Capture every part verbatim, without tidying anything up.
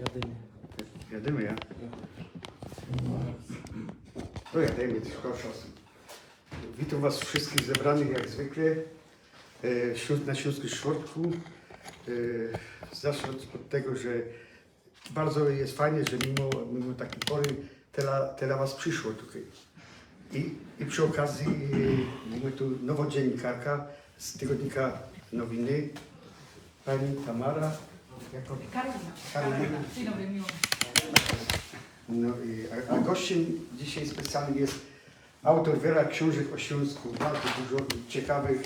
Jadymy. Jadymy, ja? To jadymy, proszę. Witam Was wszystkich zebranych jak zwykle e, wśród, na Śląskim Szworku. E, zacznę od, od tego, że bardzo jest fajnie, że mimo, mimo takiej pory tyle, tyle Was przyszło tutaj. I, i przy okazji e, mamy tu nową dziennikarka z tygodnika Nowiny, pani Tamara. Jako Karolina. Karolina. Dzień dobry, miło. No i, a, a gościem dzisiaj specjalnym jest autor wiele książek o Śląsku, bardzo dużo ciekawych,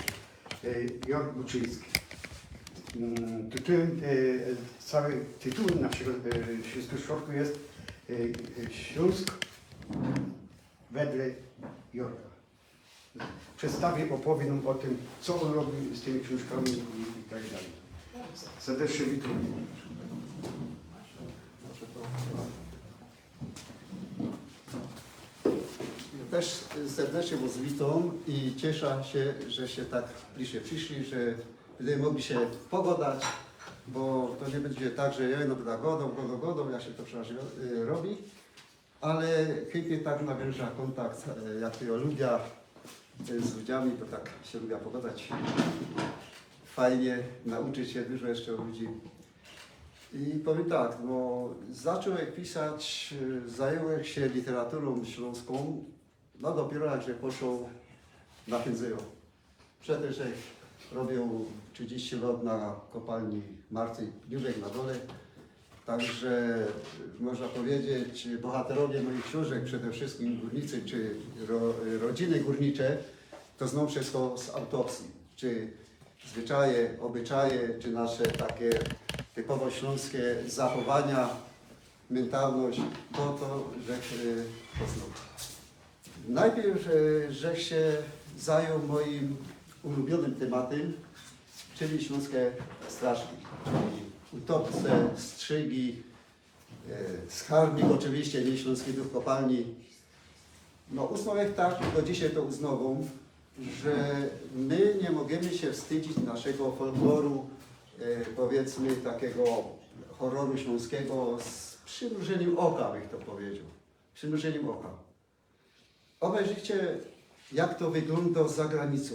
e, Jörg Buczyński. Mm, Tytułem, e, cały tytuł naszego e, Śląsku Szworku jest e, e, Śląsk wedle Jorga. Przedstawię, opowie nam o tym, co on robi z tymi książkami i, i tak dalej. Serdecznie witam. Też serdecznie Was witam i cieszę się, że się tak bliżej przyszli, że będziemy mogli się pogadać, bo to nie będzie tak, że ja jedno będę gadał, gadał, gadał, ja się to przeważnie y, robi, ale chętnie tak nawiążę kontakt, y, jak to ja lubię, y, z ludziami, to tak się lubię pogadać. Fajnie, nauczyć się dużo jeszcze od ludzi. I powiem tak, no, zacząłem pisać, y, zająłem się literaturą śląską, no dopiero jak się poszło na Hyndzeo. Przede wszystkim robił trzydzieści lat na kopalni Marcin Pniówek na dole. Także y, można powiedzieć, bohaterowie moich książek, przede wszystkim górnicy, czy ro, rodziny górnicze, to znał wszystko z autopsji. Czy zwyczaje, obyczaje, czy nasze takie typowo śląskie zachowania, mentalność, to, to żech y, poznał. Najpierw y, żech się zajął moim ulubionym tematem, czyli śląskie straszki, czyli utopce, strzygi, y, skarbnik oczywiście, nie śląski duch kopalni. No uznał żech tak, do dzisiaj to uznawam, że my nie możemy się wstydzić naszego folkloru, e, powiedzmy takiego horroru śląskiego z przymrużeniem oka, bych to powiedział. Przymrużeniem oka. Obejrzyjcie, jak to wygląda za granicą.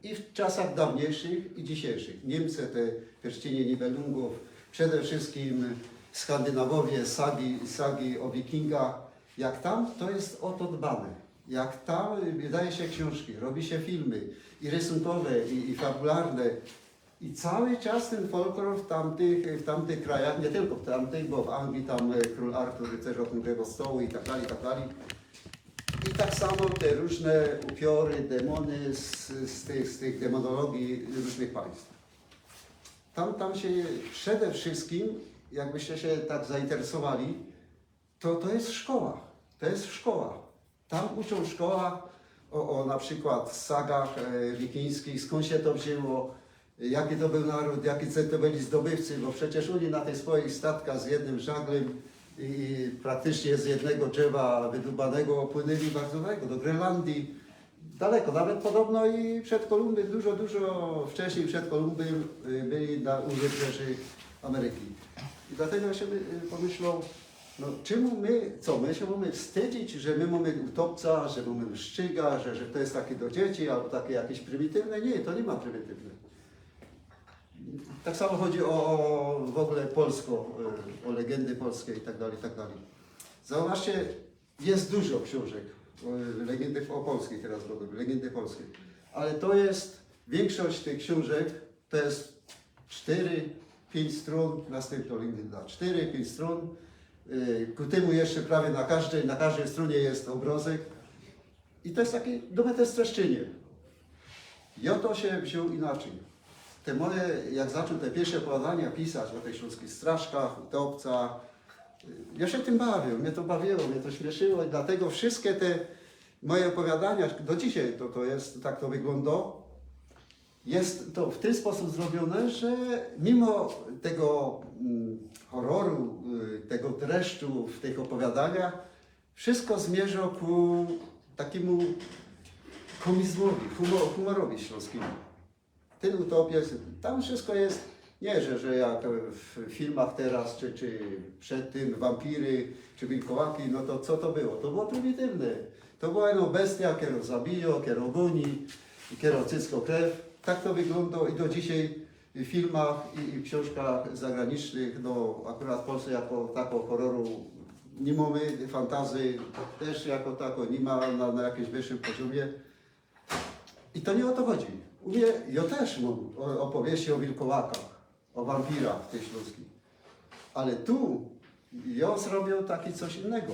I w czasach dawniejszych, i dzisiejszych. Niemcy, te pierścienie Nibelungów, przede wszystkim Skandynawowie, sagi, sagi o wikingach. Jak tam, to jest o to dbane. Jak tam wydaje się książki, robi się filmy i rysunkowe, i, i fabularne. I cały czas ten folklor w tamtych, w tamtych krajach, nie tylko w tamtych, bo w Anglii tam e, król Artur, rycerz okrągłego stołu i tak dalej, i tak dalej. I tak samo te różne upiory, demony z, z, tych, z tych demonologii różnych państw. Tam, tam się przede wszystkim, jakbyście się tak zainteresowali, to, to jest w szkołach. To jest w szkołach. Tam uczą w szkołach o, o na przykład sagach e, wikińskich, skąd się to wzięło, jaki to był naród, jacy to byli zdobywcy, bo przecież oni na tych swoich statkach z jednym żaglem i, i praktycznie z jednego drzewa wydrubanego płynęli bardzo daleko, do Grenlandii. Daleko, nawet podobno i przed Kolumbem, dużo, dużo wcześniej przed Kolumbem y, byli na, u wybrzeży Ameryki. I dlatego ja sobie y, pomyślał, no czemu my, co, my się mamy wstydzić, że my mamy utopca, że mamy strzyga, że, że to jest takie do dzieci, albo takie jakieś prymitywne? Nie, to nie ma prymitywne. Tak samo chodzi o, o w ogóle polsko, y, o legendy polskie i tak dalej, i tak dalej. Zauważcie, jest dużo książek, y, legendy o polskiej teraz robię, legendy polskie. Ale to jest, większość tych książek to jest cztery, pięć stron, następna legenda, cztery, pięć stron. Y, Ku temu jeszcze prawie na każdej, na każdej stronie jest obrazek. I to jest takie do streszczenia. I o to się wziął inaczej. Te moje, jak zaczął te pierwsze opowiadania pisać o tych śląskich straszkach, utopcach, y, ja się tym bawił, mnie to bawiło, mnie to śmieszyło i dlatego wszystkie te moje opowiadania, do dzisiaj to, to jest, tak to wygląda, jest to w ten sposób zrobione, że mimo tego mm, horroru, y, tego dreszczu w tych opowiadaniach, wszystko zmierza ku takiemu komizmowi, humor, humorowi śląskimu. Ten utopia, tam wszystko jest, Nie, że, że jak w filmach teroz, czy, czy przed tym wampiry, czy wilkołaki, no to co to było? To było prymitywne. To była jedna bestia, kerŏ zabijŏ, kerŏ goni, kerŏ cyskŏ krew. Tak to wyglōndŏ i do dzisiej w filmach i, i w ksiōnżkach zagranicznych, no akurat w Polsce jako tako horroru niy mōmy, fantazy tyż jako tako niy ma na, na jakimś wyższym poziōmie. I to niy ô to chodzi. U mie, jŏ tyż mōm ô, ôpowieści ô wilkołakach, ô wampirach tyj ślōnskij. Ale tu jŏ zrobiōł taki coś innego.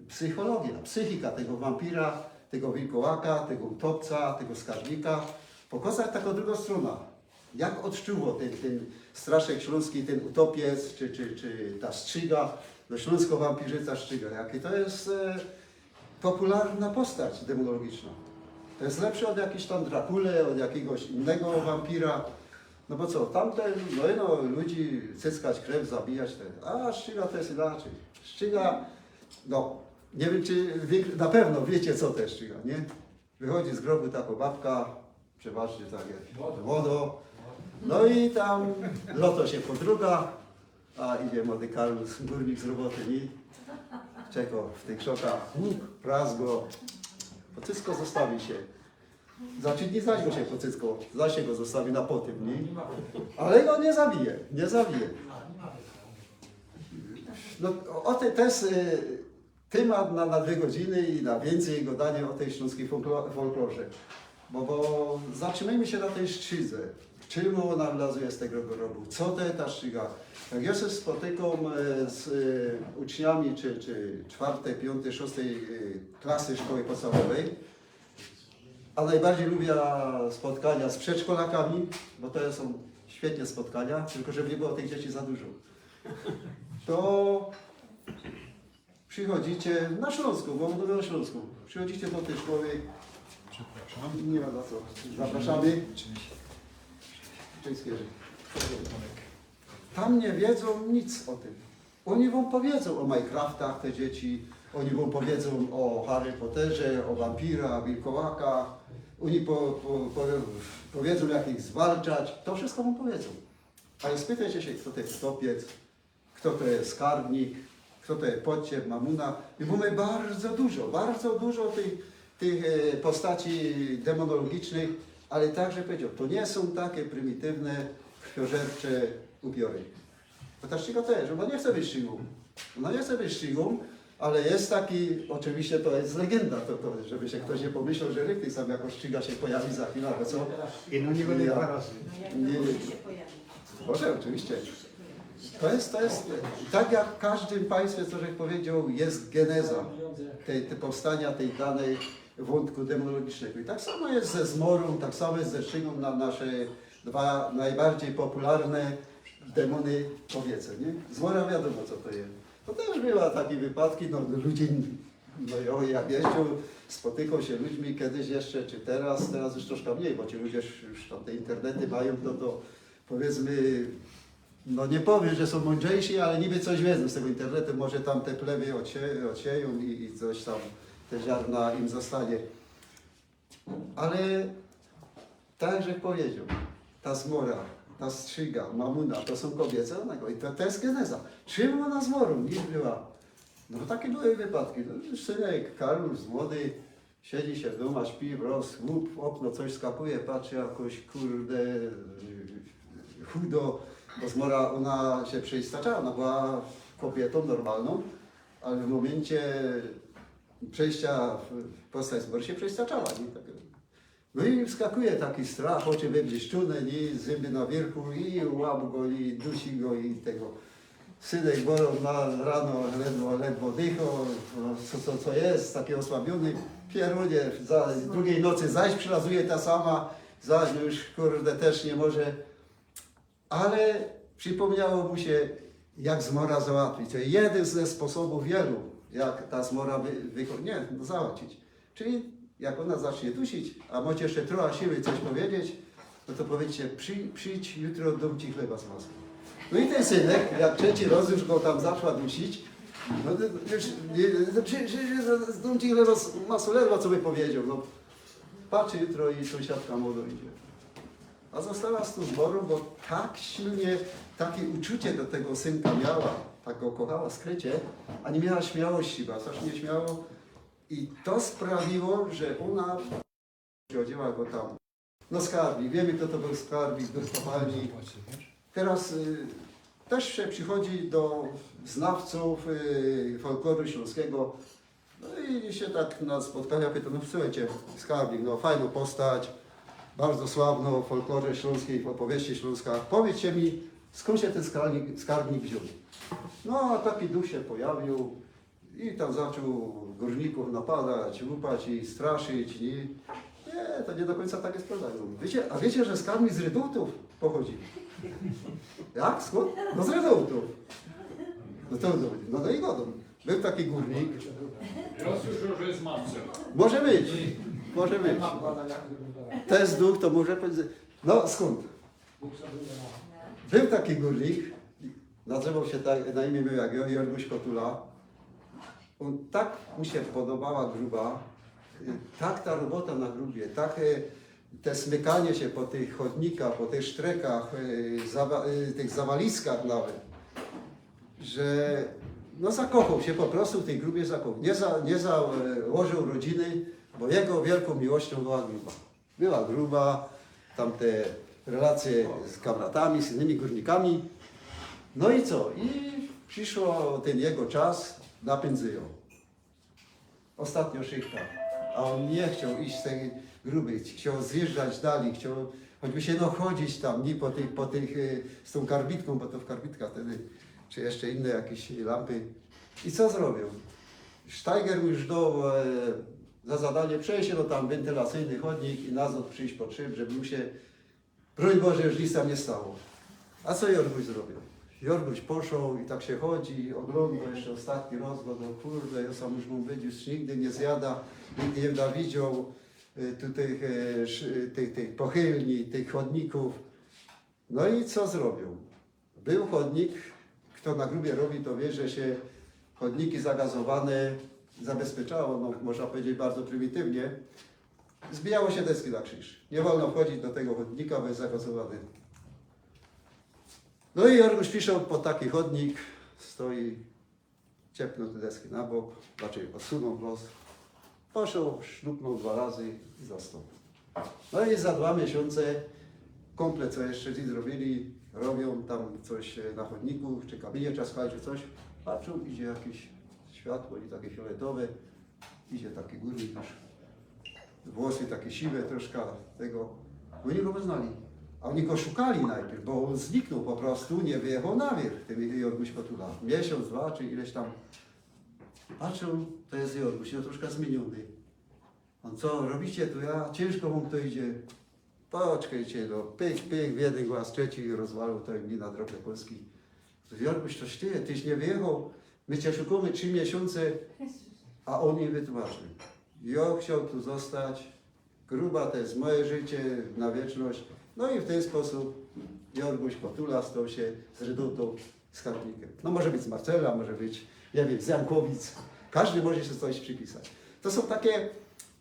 Psychologijo, psychika tego wampira, tego wilkołaka, tego utopca, tego skarbnika. Pokŏzać tako drugõ strōnã. Jak ôdczuwŏ tyn, tyn straszek ślōnski, tyn utopiec, czy, czy, czy ta strziga, no ślōnskŏ wampirzyca strziga. Jaki to je, e, popularnŏ postać demōnologicznŏ. To je lepsze ôd jakiejś tam Drakule, ôd jakigoś innego wampira. No bo co, tamten, no, no ludzi cyckać, krew zabijać, te, a strziga to je inaczyj. Strziga, no, niy wiym, czy wiy, na pewno wiycie, co to je strziga, niy? Wychodzi z grobu tako babka, przeważnie tak jak młodo. No i tam lŏto sie podruga, a idzie młody Karlus, gōrnik z roboty, niy? Czekŏ w tych krzokach, łup, raz go, po cycku zostawi sie. Znaczy niy zaś go sie po cycku, zaś sie go zostawi na potym, niy? Ale go niy zabije, niy zabije. No, ô te, to je, y, tymat na, na dwie godziny i na wiyncyj godanie ô tyj ślōnskij folklo-, folklorze. Bo, bo zatrzimejmy sie na tyj strzidze. Czymu ôna wylazuje z tego grobu? Co to je ta strziga? Jak jŏ sie spotykōm, e, z, e, uczniami czy, czy czwŏrtyj, piyōntyj, szōstyj, e, klasy szkoły podstawowyj, a nojbardzij lubiã spotkania z przedszkolakami, bo to sōm świetne spotkania, tylko żeby niy było tych dzieci za dużo. To Przychodzicie na Ślōnsku, bo mōwã na Ślōnsku. Przychodzicie do tyj szkoły. Przepraszam. Niy ma za co. Zapraszamy. Cześć. Cześć, Jerzy. Tam niy wiedzōm nic ô tym. Ôni wōm powiedzōm ô Minecraftach, te dzieci, ôni wōm powiedzōm ô Harry Potterze, ô wampirach, wilkołakach. Ôni po, po, po, powiedzōm, jak ich zwalczać. To wszysko wōm powiedzōm. Ale spytejcie sie, fto to je utopiec, fto to je skarbnik, fto to je podciep, mamuna. I mōmy bardzo dużo, bardzo dużo tych, tych, e, postaci demōnologicznych, ale tak żech powiedzioł, to niy sōm take prymitywne, krwiożercze upiory. Bo ta strziga to je, że ôna niy chce być strzigōm. Ôna niy chce być strzigōm, ale je taki, ôczywiście to je legenda, to, to, żeby sie ftoś niy pomyśloł, że richtig sam jako strziga sie pojawi za chwila, bo co? I no niy bydzie dwa razy. Niy, niy. Może, ôczywiście. To je, to je tak jak w kożdym państwie, co żech powiedzioł, je geneza tyj, tyj powstaniŏ, tyj danej wōntku demōnologicznego. I tak samo je ze zmorōm, tak samo je ze strzigōm, na nasze dwa nojbardzij popularne demōny w powiece, niy? Zmora wiadōmo, co to je. To tyż były take wypadki, no, ludzie, no, jŏ, jak jeździōł, spotykoł sie ludźmi kedyś jeszcze, czy teroz, teroz już troszka mnij, bo ci ludzie już, już tam te internety majōm, to, to powiedzmy, no niy powiym, że sōm mōndrzejsi, ale niby coś wiedzōm z tego internetu, może tam te plewy ôdsie-, ôdsiejōm i, i coś tam, te ziarna im ôstanie. Ale tak żech powiedzioł, ta zmora, ta strziga, mamuna, to sōm kobiece, ôna go, i to, to je geneza. Czym ôna zmorōm niy była? No takie były wypadki. No, synek, Karol, młody, siedzi sie w dōma, śpi, wrŏz, łup, w ôkno coś skakuje, patrzy, jakoś, kurde, chudo, bo zmora, ôna sie przeistaczała, ôna była kobietōm normalnōm, ale w mōmyncie przejścia w, w postać zmory sie przeistaczała, niy? Tak. No i wskakuje taki strach, ôczy wybliszczōne, niy? Zymby na wierchu i łap go, i dusi go, i tego. Synek bolōm na rano, ledwo, ledwo dychŏ, no, co, co, co je, taki ôsłabiōny. Pierōnie, za, drugij nocy zaś przylazuje ta sama, zaś już, kurde, tyż niy może. Ale przipōmniało mu sie, jak zmora załatwić. To jedyn ze sposobōw wielu, jak ta zmora wy-, wyko-, niy, no, załatwić. Czyli jak ôna zacznie dusić, a mocie jeszcze trocha siły coś powiedzieć, no to powiedzcie: „Przi-, przidź jutro, dōm ci chleba z masła”. No i tyn synek, jak trzecy rŏz już go tam zaczła dusić, no to już, niy, niy, „Przi-, przi-, przi-, dōm ci chleba z masła”, ledwo co wypowiedzioł, no. Patrzy jutro i sōmsiadka młodŏ idzie. A została z tōm zmorōm, bo tak silnie takie uczucie do tego synka miała, tak go kochała skrycie, a niy miała śmiałości, bo aż niy śmiało. I to sprawiło, że ōna wzięła go tam. No, skarbnik, wiymy, kto to bōł skarbnik, do kopalni. Teroz y, tyż sie przichodzi do znawcōw y, folkloru ślōnskigo. No i sie tak na spotkaniach pytōm: „No, słuchejcie, skarbnik, no, fajno postać, bardzo sławno w folklorze ślōnskij, w ôpowieści Ślōnska. Powiydzcie mi, skōnd sie tyn skarbnik, skarbnik wziōn?” No, a taki duch sie pojawiōł i tam zaczōn gōrnikōw napadać, łupać i straszyć, niy? „Niy, to niy do kōńca tak je, prawda.” „Wiycie, a wiycie, że skarbnik z Redōłtōw pochodzi?” „Jak? Skōnd?” „No, z Redōłtōw.” „No to, no, no, no i godōm. Bōł taki gōrnik.” Roz już, już je zmamcel. „Może być, może być.” „Tyn duch to może powiedzieć.” „No, skōnd?” „Bōł taki gōrnik, nazywoł sie tak, na imię mioł jak jo, Jorguś Kotula. Ōn, tak mu sie podobała gruba, y, tak ta robota na grubie, tak y, te smykanie sie po tych chodnikach, po tych sztrekach, y, zawa, y, tych zawaliskach nawet, że, no, zakochoł sie po prostu w tyj grubie, zakochoł. Niy, za, niy założōł rodziny, bo jego wielkōm miłościōm była gruba. Była gruba, tam te relacje z kamratami, z innymi gōrnikami. No i co? I prziszło tyn jego czas na pynzyjōn. Ôstatniŏ szychta. A ôn niy chcioł iś z tyj grubyj, chcioł zjeżdżać dalij, chcioł choćby sie, no, chodzić tam, niy, po tych, po tych, y, z tōm karbitkōm, bo to w karbitkach wtedy, czy jeszcze inne jakeś lampy. I co zrobiōł? Sztajger mu już doł, e, za zadanie przejść, no, tam wentylacyjny chodnik i nazŏd prziś po szyb, żeby mu sie, broń Boże, już nic tam niy stało. A co Jorguś zrobiōł? Jorguś poszoł i tak sie chodzi, ôglōndŏ jeszcze ôstatni roz, bo to, kurde, jo sam już mōm być, już nigdy niy zjada, nigdy niy da widzioł, y, tu tych, e, sz-, tych, tych pochylni, tych chodnikōw. No i co zrobiōł? Bōł chodnik, kto na grubie robi, to wiy, że sie chodniki zagazowane zabezpieczało, no, można powiedzieć bardzo prymitywnie. Zbijało sie deski na krziż. Niy wolno wchodzić do tego chodnika, bo je zagazowany. No i Jorguś piszoł po taki chodnik, stoi, ciepnōł te deski na bok, znaczy ôdsunōł włos, poszoł, sznupnōł dwa razy i zostoł. No i za dwa miesiōnce kōmple, co jeszcze nic robili, robiōm tam coś, e, na chodniku, czy kamienie trzaskały, czy coś. Patrzōm, idzie jakeś światło i takie fioletowe. Idzie taki gōrnik już. Włosy takie siwe, troszka tego. Ôni go poznali. A ôni go szukali nojprzōd, bo ôn zniknōł po prostu, niy wyjechoł na wierch, tyn Jorguś Kotula. Miesiōnc, dwa, czy ileś tam. Patrzōm, to je Jorguś, no, troszka zmiyniyny. „Ôn, co robicie tu?” „Ja, ciynżko mōm, to idzie.” „Poczkejcie, no.” Pyk, pyk, w jedyn głos, trzeci rozwalił, to im niy na drogę Polski. „Jorguś, to ty, tyś niy wyjechoł. My cie szukōmy trzi miesiōnce.” A ôn im wytłumaczył: „Jo chcioł tu zostać. Gruba, to je moje życie na wieczność.” No i w tyn sposōb Jorguś Kotula stoł sie z Redōłtōw skarbnikym. No, może być z Marcela, może być, niy wiym, z Jankowic. Kożdy może sie coś przipisać. To sōm takie,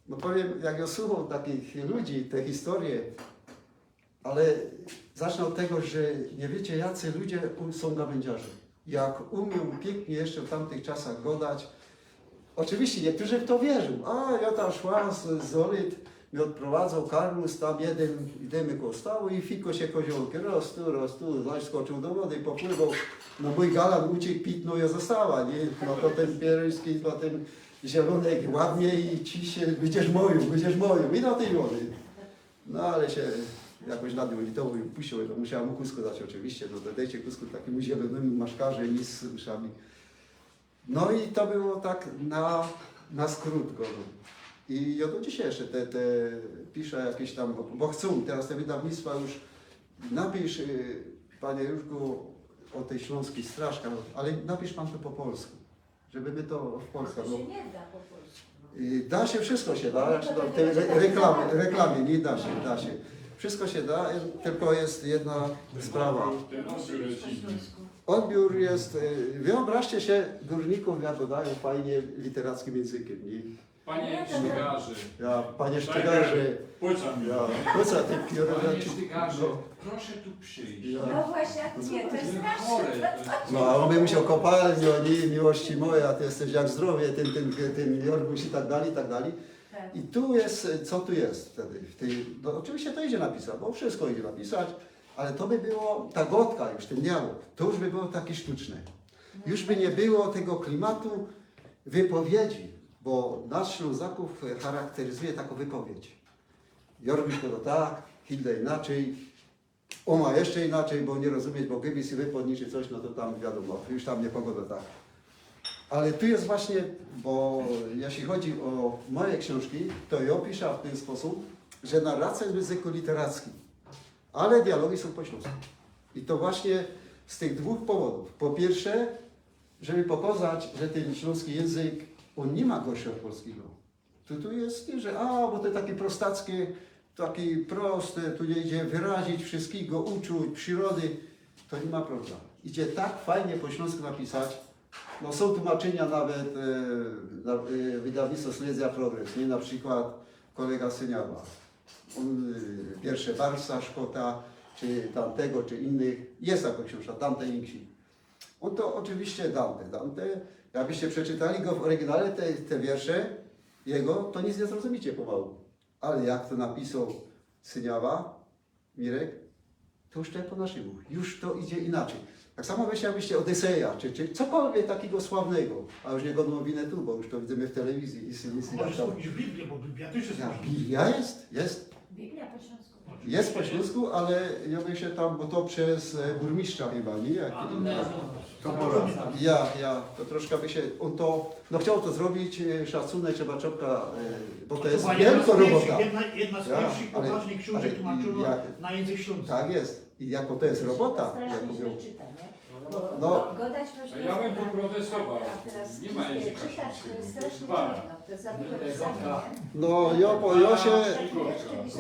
no, powiym, jak jo słuchōm takich ludzi, te historyje, ale zacznã ôd tego, że niy wiycie, jacy ludzie u, sōm gawyndziarze. Jak umiōm piyknie jeszcze w tamtych czasach godać. Ôczywiście niyktōrzy w to wierzōm. „A, jo tam szła z, z Zolyt, mie ôdprowadzōł karlus, tam jedyn, idymy kostołu i fiko sie koziołki.” Roz tu, roz tu, zaś skoczōł do wody, popływoł. No, mōj galan uciek, pitnōł, jo została, niy? No to tyn pierōński, no, tyn zielōnek łapie i ci sie: „Bydziesz mojōm, bydziesz mojōm.” I do tyj wody. No, ale sie jakoś nad niōm litowoł i puściōł, to musiała mu kōsku dać ôczywiście. No to dejcie kōsku takimu zielōnymu maszkarze, nic z uszami. No i to było tak na, na skōt go. I jo do dzisiej jeszcze te, te piszã jakeś tam, bo chcōm, teroz te wydawnictwa już: „Napisz, y, panie Jurzku, ô tyj Ślōnskij Straszka, ale napisz pan to po polsku, żeby my to w Polsce”, to sie niy da po polsku. Y, da sie, wszystko sie da, jak sie tam, te re-, reklamy, reklamy, niy da sie, da sie. Wszystko sie da, y, tylko je jedna sprawa. Tyn ôdbiōr je inny. Ôdbiōr je, y, wyobraźcie sie gōrnikōw, jak godajōm fajnie literackim jynzykym, niy? Panie Sztygarze. Ja, panie Sztygarze. Płyca mi. Ja, płyca, ty pierdoła. Panie Sztygarze, proszę tu przyjść. Ja. No właśnie, a nie, to jest straszne. No, a on by musiał kopalnię, nie, miłości moja, ty jesteś jak zdrowie, ten, ten, ten Jorguś i tak dalej, i tak dalej. Tak. I tu jest, co tu jest wtedy? W tej, no, oczywiście to idzie napisać, bo wszystko idzie napisać, ale to by było, ta godka już, ten dialog, to już by było takie sztuczne. Już by nie było tego klimatu wypowiedzi, bo nas Ślązaków charakteryzuje taką wypowiedź. Jorguś to tak, Hilda inaczej, Oma jeszcze inaczej, bo nie rozumieć, bo gdyby się wypodniczy coś, no to tam wiadomo, już tam nie pogoda tak. Ale tu jest właśnie, bo jeśli chodzi o moje książki, to je piszę w ten sposób, że narracja jest w języku literackim, ale dialogi są po śląsku. I to właśnie z tych dwóch powodów. Po pierwsze, żeby pokazać, że ten śląski język, on nie ma gorszy od polskiego. Tu, tu jest, nie, że a, bo to takie prostackie, takie proste, tu nie idzie wyrazić wszystkiego, uczuć, przyrody. To nie ma prawda. Idzie tak fajnie po śląsku napisać. No, są tłumaczenia nawet e, na, e, wydawnictwo Silesia Progress, nie? Na przykład kolega Syniawa. On, e, wiersze Barsa, Szkota, czy tamtego, czy innych. Jest taka książka, Dante Inki. On to oczywiście Dante, Dante. Jakbyście przeczytali go w oryginale, te, te wiersze jego, to nic nie zrozumiecie pomału. Ale jak to napisał Syniawa, Mirek, to już to po naszemu. Już to idzie inaczej. Tak samo weźcie, jakbyście Odyseja, czy, czy cokolwiek takiego sławnego, a już nie godno winy tu, bo już to widzimy w telewizji i syn, i syn. Możesz kupić Biblię, bo Biblia też jest. Ja, Biblia jest, jest. Biblia po śląsku. Jest po śląsku, ale ja bym się tam, bo to przez e, burmistrza chyba, nie? Jak, ja, ja, to troszkę by się, on to, no chciał to zrobić, e, szacunek, trzeba czopka, e, bo to jest wielka robota. Jedna, jedna z ja, pierwszych ale, poważnych książek tłumaczono na język śląski. Tak jest. I jako to jest robota, jak mówią. No, ja bym tu protestował. Nie ma języka śląskiego. Jest gwara. No, ja, po- ja się,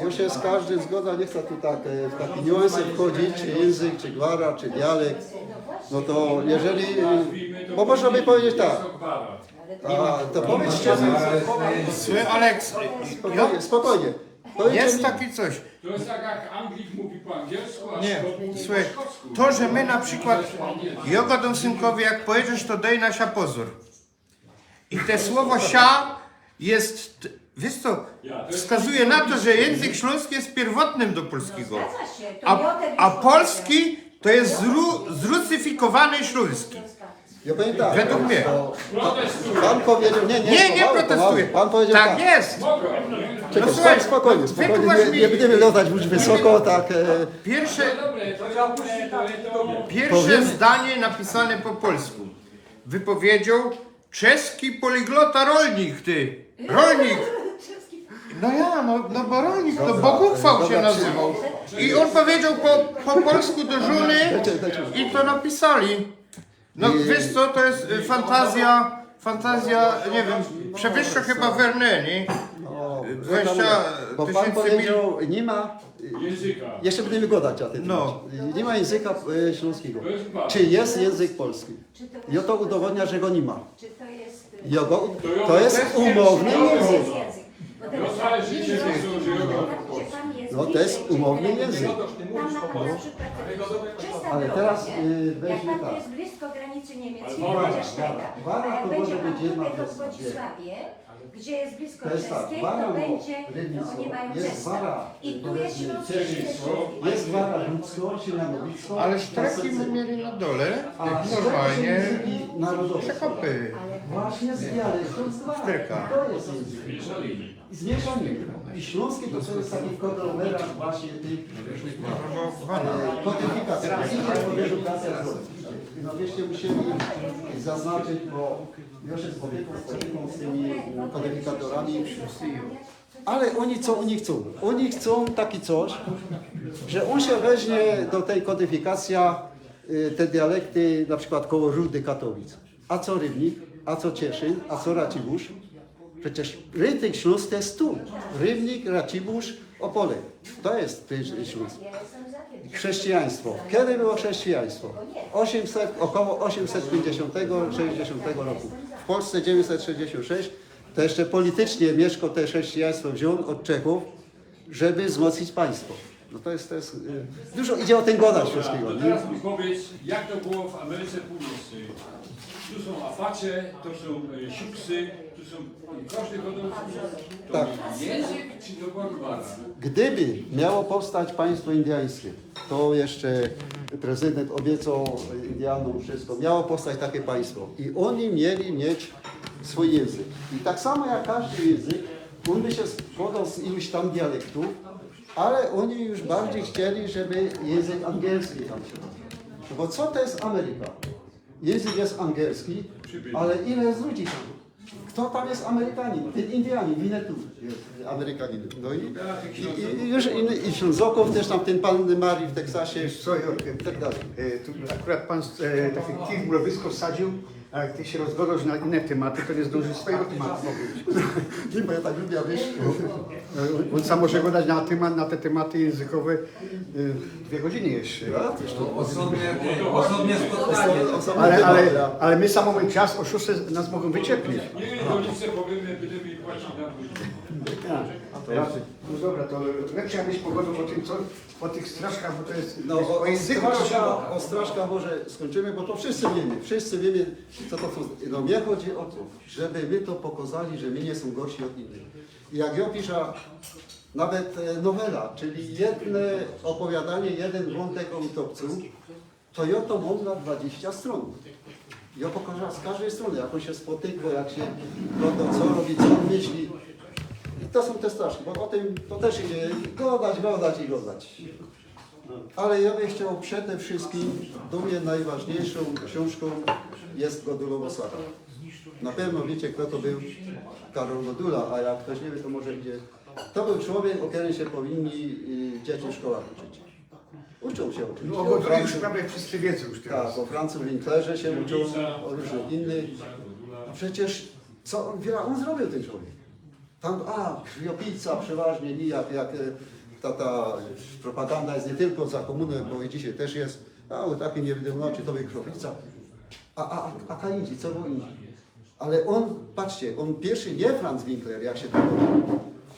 ja się z każdym zgodzę, nie chcę tu tak e, w takie niuanse wchodzić, czy język, czy gwara, czy dialekt. No to jeżeli, bo można by powiedzieć tak, a, to powiedzcie mi, Słuchaj, Aleks, spokojnie, spokojnie. Powiedzcie jest mi, taki coś. To jest tak, jak Anglik mówi po angielsku, a Szkot mówi po szkocku. Nie, słuchaj, to, że my na przykład, ja gadam synkowi, jak powiedziesz, to dej na sia pozór. I te słowo sia jest, wiesz co, wskazuje na to, że język śląski jest pierwotnym do polskiego. A, a polski to jest zru, zrusyfikowany śląski. Ja powiem tak, według mnie. Bo pan, pan powiedział, nie, nie, nie, nie protestuję. Pan powiedział tak, tak jest. Czekaj, no, słuchaj, spokojnie, spokojnie. Nie, nie będziemy latać już wysoko, tak. E... Pierwsze, pierwsze zdanie napisane po polsku. Wypowiedział czeski poliglota rolnik, ty. Rolnik. No ja, no, no bo rolnik, no Bóg uchwał się nazywał. I on powiedział po, po polsku do żony i to napisali. No wiesz co, to jest y, fantazja, fantazja, nie wiem, przewyższa chyba Verneni. No, dwadzieścia tysięcy mil... Bo pan powiedział, nie ma... Języka. Jeszcze będziemy gadać o tym. No. Nie ma języka y, śląskiego. Czy jest język polski? I to udowodnia, że go nie ma. Czy to jest... To jest umowny język. No to jest umowny język. Ale teraz y, weźmy tak. Jest blisko granicy niemieckiej, chociaż tego. A jak będzie pan tutaj w Włodzisławie, gdzie jest blisko czeskiej, to będzie, to oni mają czeską. I tu jest śląski. Jest gwara ludzko, czy mianowicko. Ale sztreki my mieli na dole, normalnie. Przekopy. Właśnie z dialektu z gwara. To jest język. I zmieszaniny. I śląski to jest taki konglomerat właśnie tych różnych kodyfikacji. Idzie kodyfikacja zrobić. No wieście musieli zaznaczyć, bo już się spotykam, spotykam z tymi kodyfikatorami. Ale oni co oni chcą? Oni chcą taki coś, że on się weźmie do tej kodyfikacji y, te dialekty na przykład koło Rudy Katowic. A co Rybnik? A co Cieszyn? A co Racibórz? Przecież rynek Śląsk to jest tu. Rybnik, Racibórz, Opole. To jest Śląsk. Chrześcijaństwo. Kiedy było chrześcijaństwo? Osiemset, około osiemset pięćdziesiątego, sześćdziesiątego roku. W Polsce dziewięćset sześćdziesiąt sześć, To jeszcze politycznie Mieszko te chrześcijaństwo wziōn ôd Czechōw, żeby wzmocnić państwo. No to jest, to jest, y, dużo idzie ô tym godać wszystkigo, To nie? Teraz mi powiedz, jak to było w Ameryce Północnej. Tu są Apache, to są e, Siouxsy, tu są, kożdy godoł, to Tak. Jezyk czy to była gwara? Gdyby miało powstać państwo indyjskie, to jeszcze prezydent ôbiecoł Indianōm wszystko, miało powstać takie państwo i ôni mieli mieć swōj jynzyk. I tak samo jak kożdy jynzyk, ôn by sie skłodoł z iluś tam dialektōw, ale ôni już bardzij chcieli, żeby jynzyk angielski tam sie robił. No bo co to jest Ameryka? Jynzyk jest angielski, ale ile jest ludzi tam? Kto tam jest Amerykanin? Tyn Indianin, Winnetou jest Amerykaninem. No i, i, i już inny, i Ślōnzokōw też tam, tyn pan Murray w Teksasie Wiesz co, Jorge, i tak dalej. E, tu akurat pan e, taki kij w mrowisko wsadził, a jak ty się rozgodasz na inne tematy, to nie zdążysz swojego tematu powiedzieć. Nie, bo ja tak lubię, wiesz. E, On sam może gadać na, temat, na te tematy językowe e, dwie godziny jeszcze. To osobnie, osobnie spotkanie. Ale, ale, ale my sam mamy czas, o szóstej nas mogą wyciepnić. Nie, nie, to nic nie powiemy, będziemy płacić na później. No dobra, to lepsze jakbyś pogadał o tym, co, o tych straszkach, bo to jest... No, jest o, o o, języku straszkach, o straszkach może skończymy, bo to wszyscy wiemy, wszyscy wiemy, co to są. No, mnie chodzi o to, żeby my to pokazali, że my nie są gorsi od innych. I jak ja piszę nawet e, nowela, czyli jedne opowiadanie, jeden wątek o utopcu, to ja to mam na dwadzieścia strōn. Ja pokażę z kożdej strōny, jak on się spotyka, jak się, no to co robi, co on myśli. I to są te straszki, bo o tym to też idzie godać, godać i godać. Ale ja bym chciał przede wszystkim, dla mnie najważniejszą książką jest Godulowo Saga. Na pewno wiecie, kto to był Karol Godula, a jak ktoś nie wie, to może idzie. To był człowiek, o którym się powinni y, dzieci w szkołach uczyć. Uczą się oczywiście. No, bo to już prawie wszyscy wiedzą już Tak, teraz. O Francu Winklerze się uczą, o różnych innych. A przecież co on, wiele on zrobił, ten człowiek? Tam, a, krwiopijca przeważnie, nie jak, jak e, ta, ta propaganda jest nie tylko za komuny, bo i dzisiaj też jest, a o takiej nie wiadomo, czy to był krwiopijca. A, a, a, a Kainci, co było indziej? Ale on, patrzcie, on pierwszy, nie Franz Winkler, jak się tak mówi,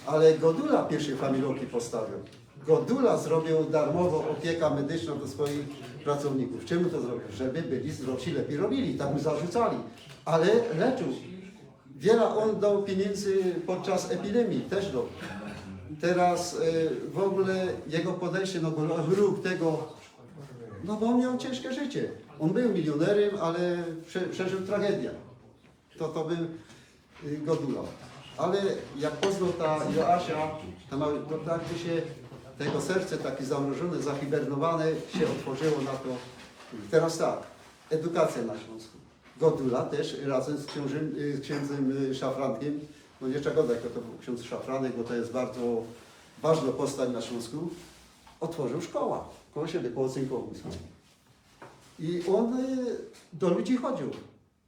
ale Godula pierwsze familoki postawił. Godula zrobił darmową opiekę medyczną do swoich pracowników. Czemu to zrobił? Żeby byli zdrowsi, lepiej robili, tak mu zarzucali. Ale leczył. Wiele on dał pieniędzy podczas epidemii, też dał. Teraz y, w ogóle jego podejście, no bo ruch tego, no bo on miał ciężkie życie. On był milionerem, ale prze, przeżył tragedię. To, to był y, Godula. Ale jak poznał ta Joasia, to, ma, to tak by się tego serce takie zamrożone, zahibernowane się otworzyło na to. Teraz tak, edukacja na Śląsku. Godula też razem z książę, y, księdzem y, Szafrankiem, no nie trzeba gadać, kto to był ksiądz Szafranek, bo to jest bardzo ważna postać na Śląsku, otworzył szkołę koło siebie, koło Cynkowiska. I on y, do ludzi chodził,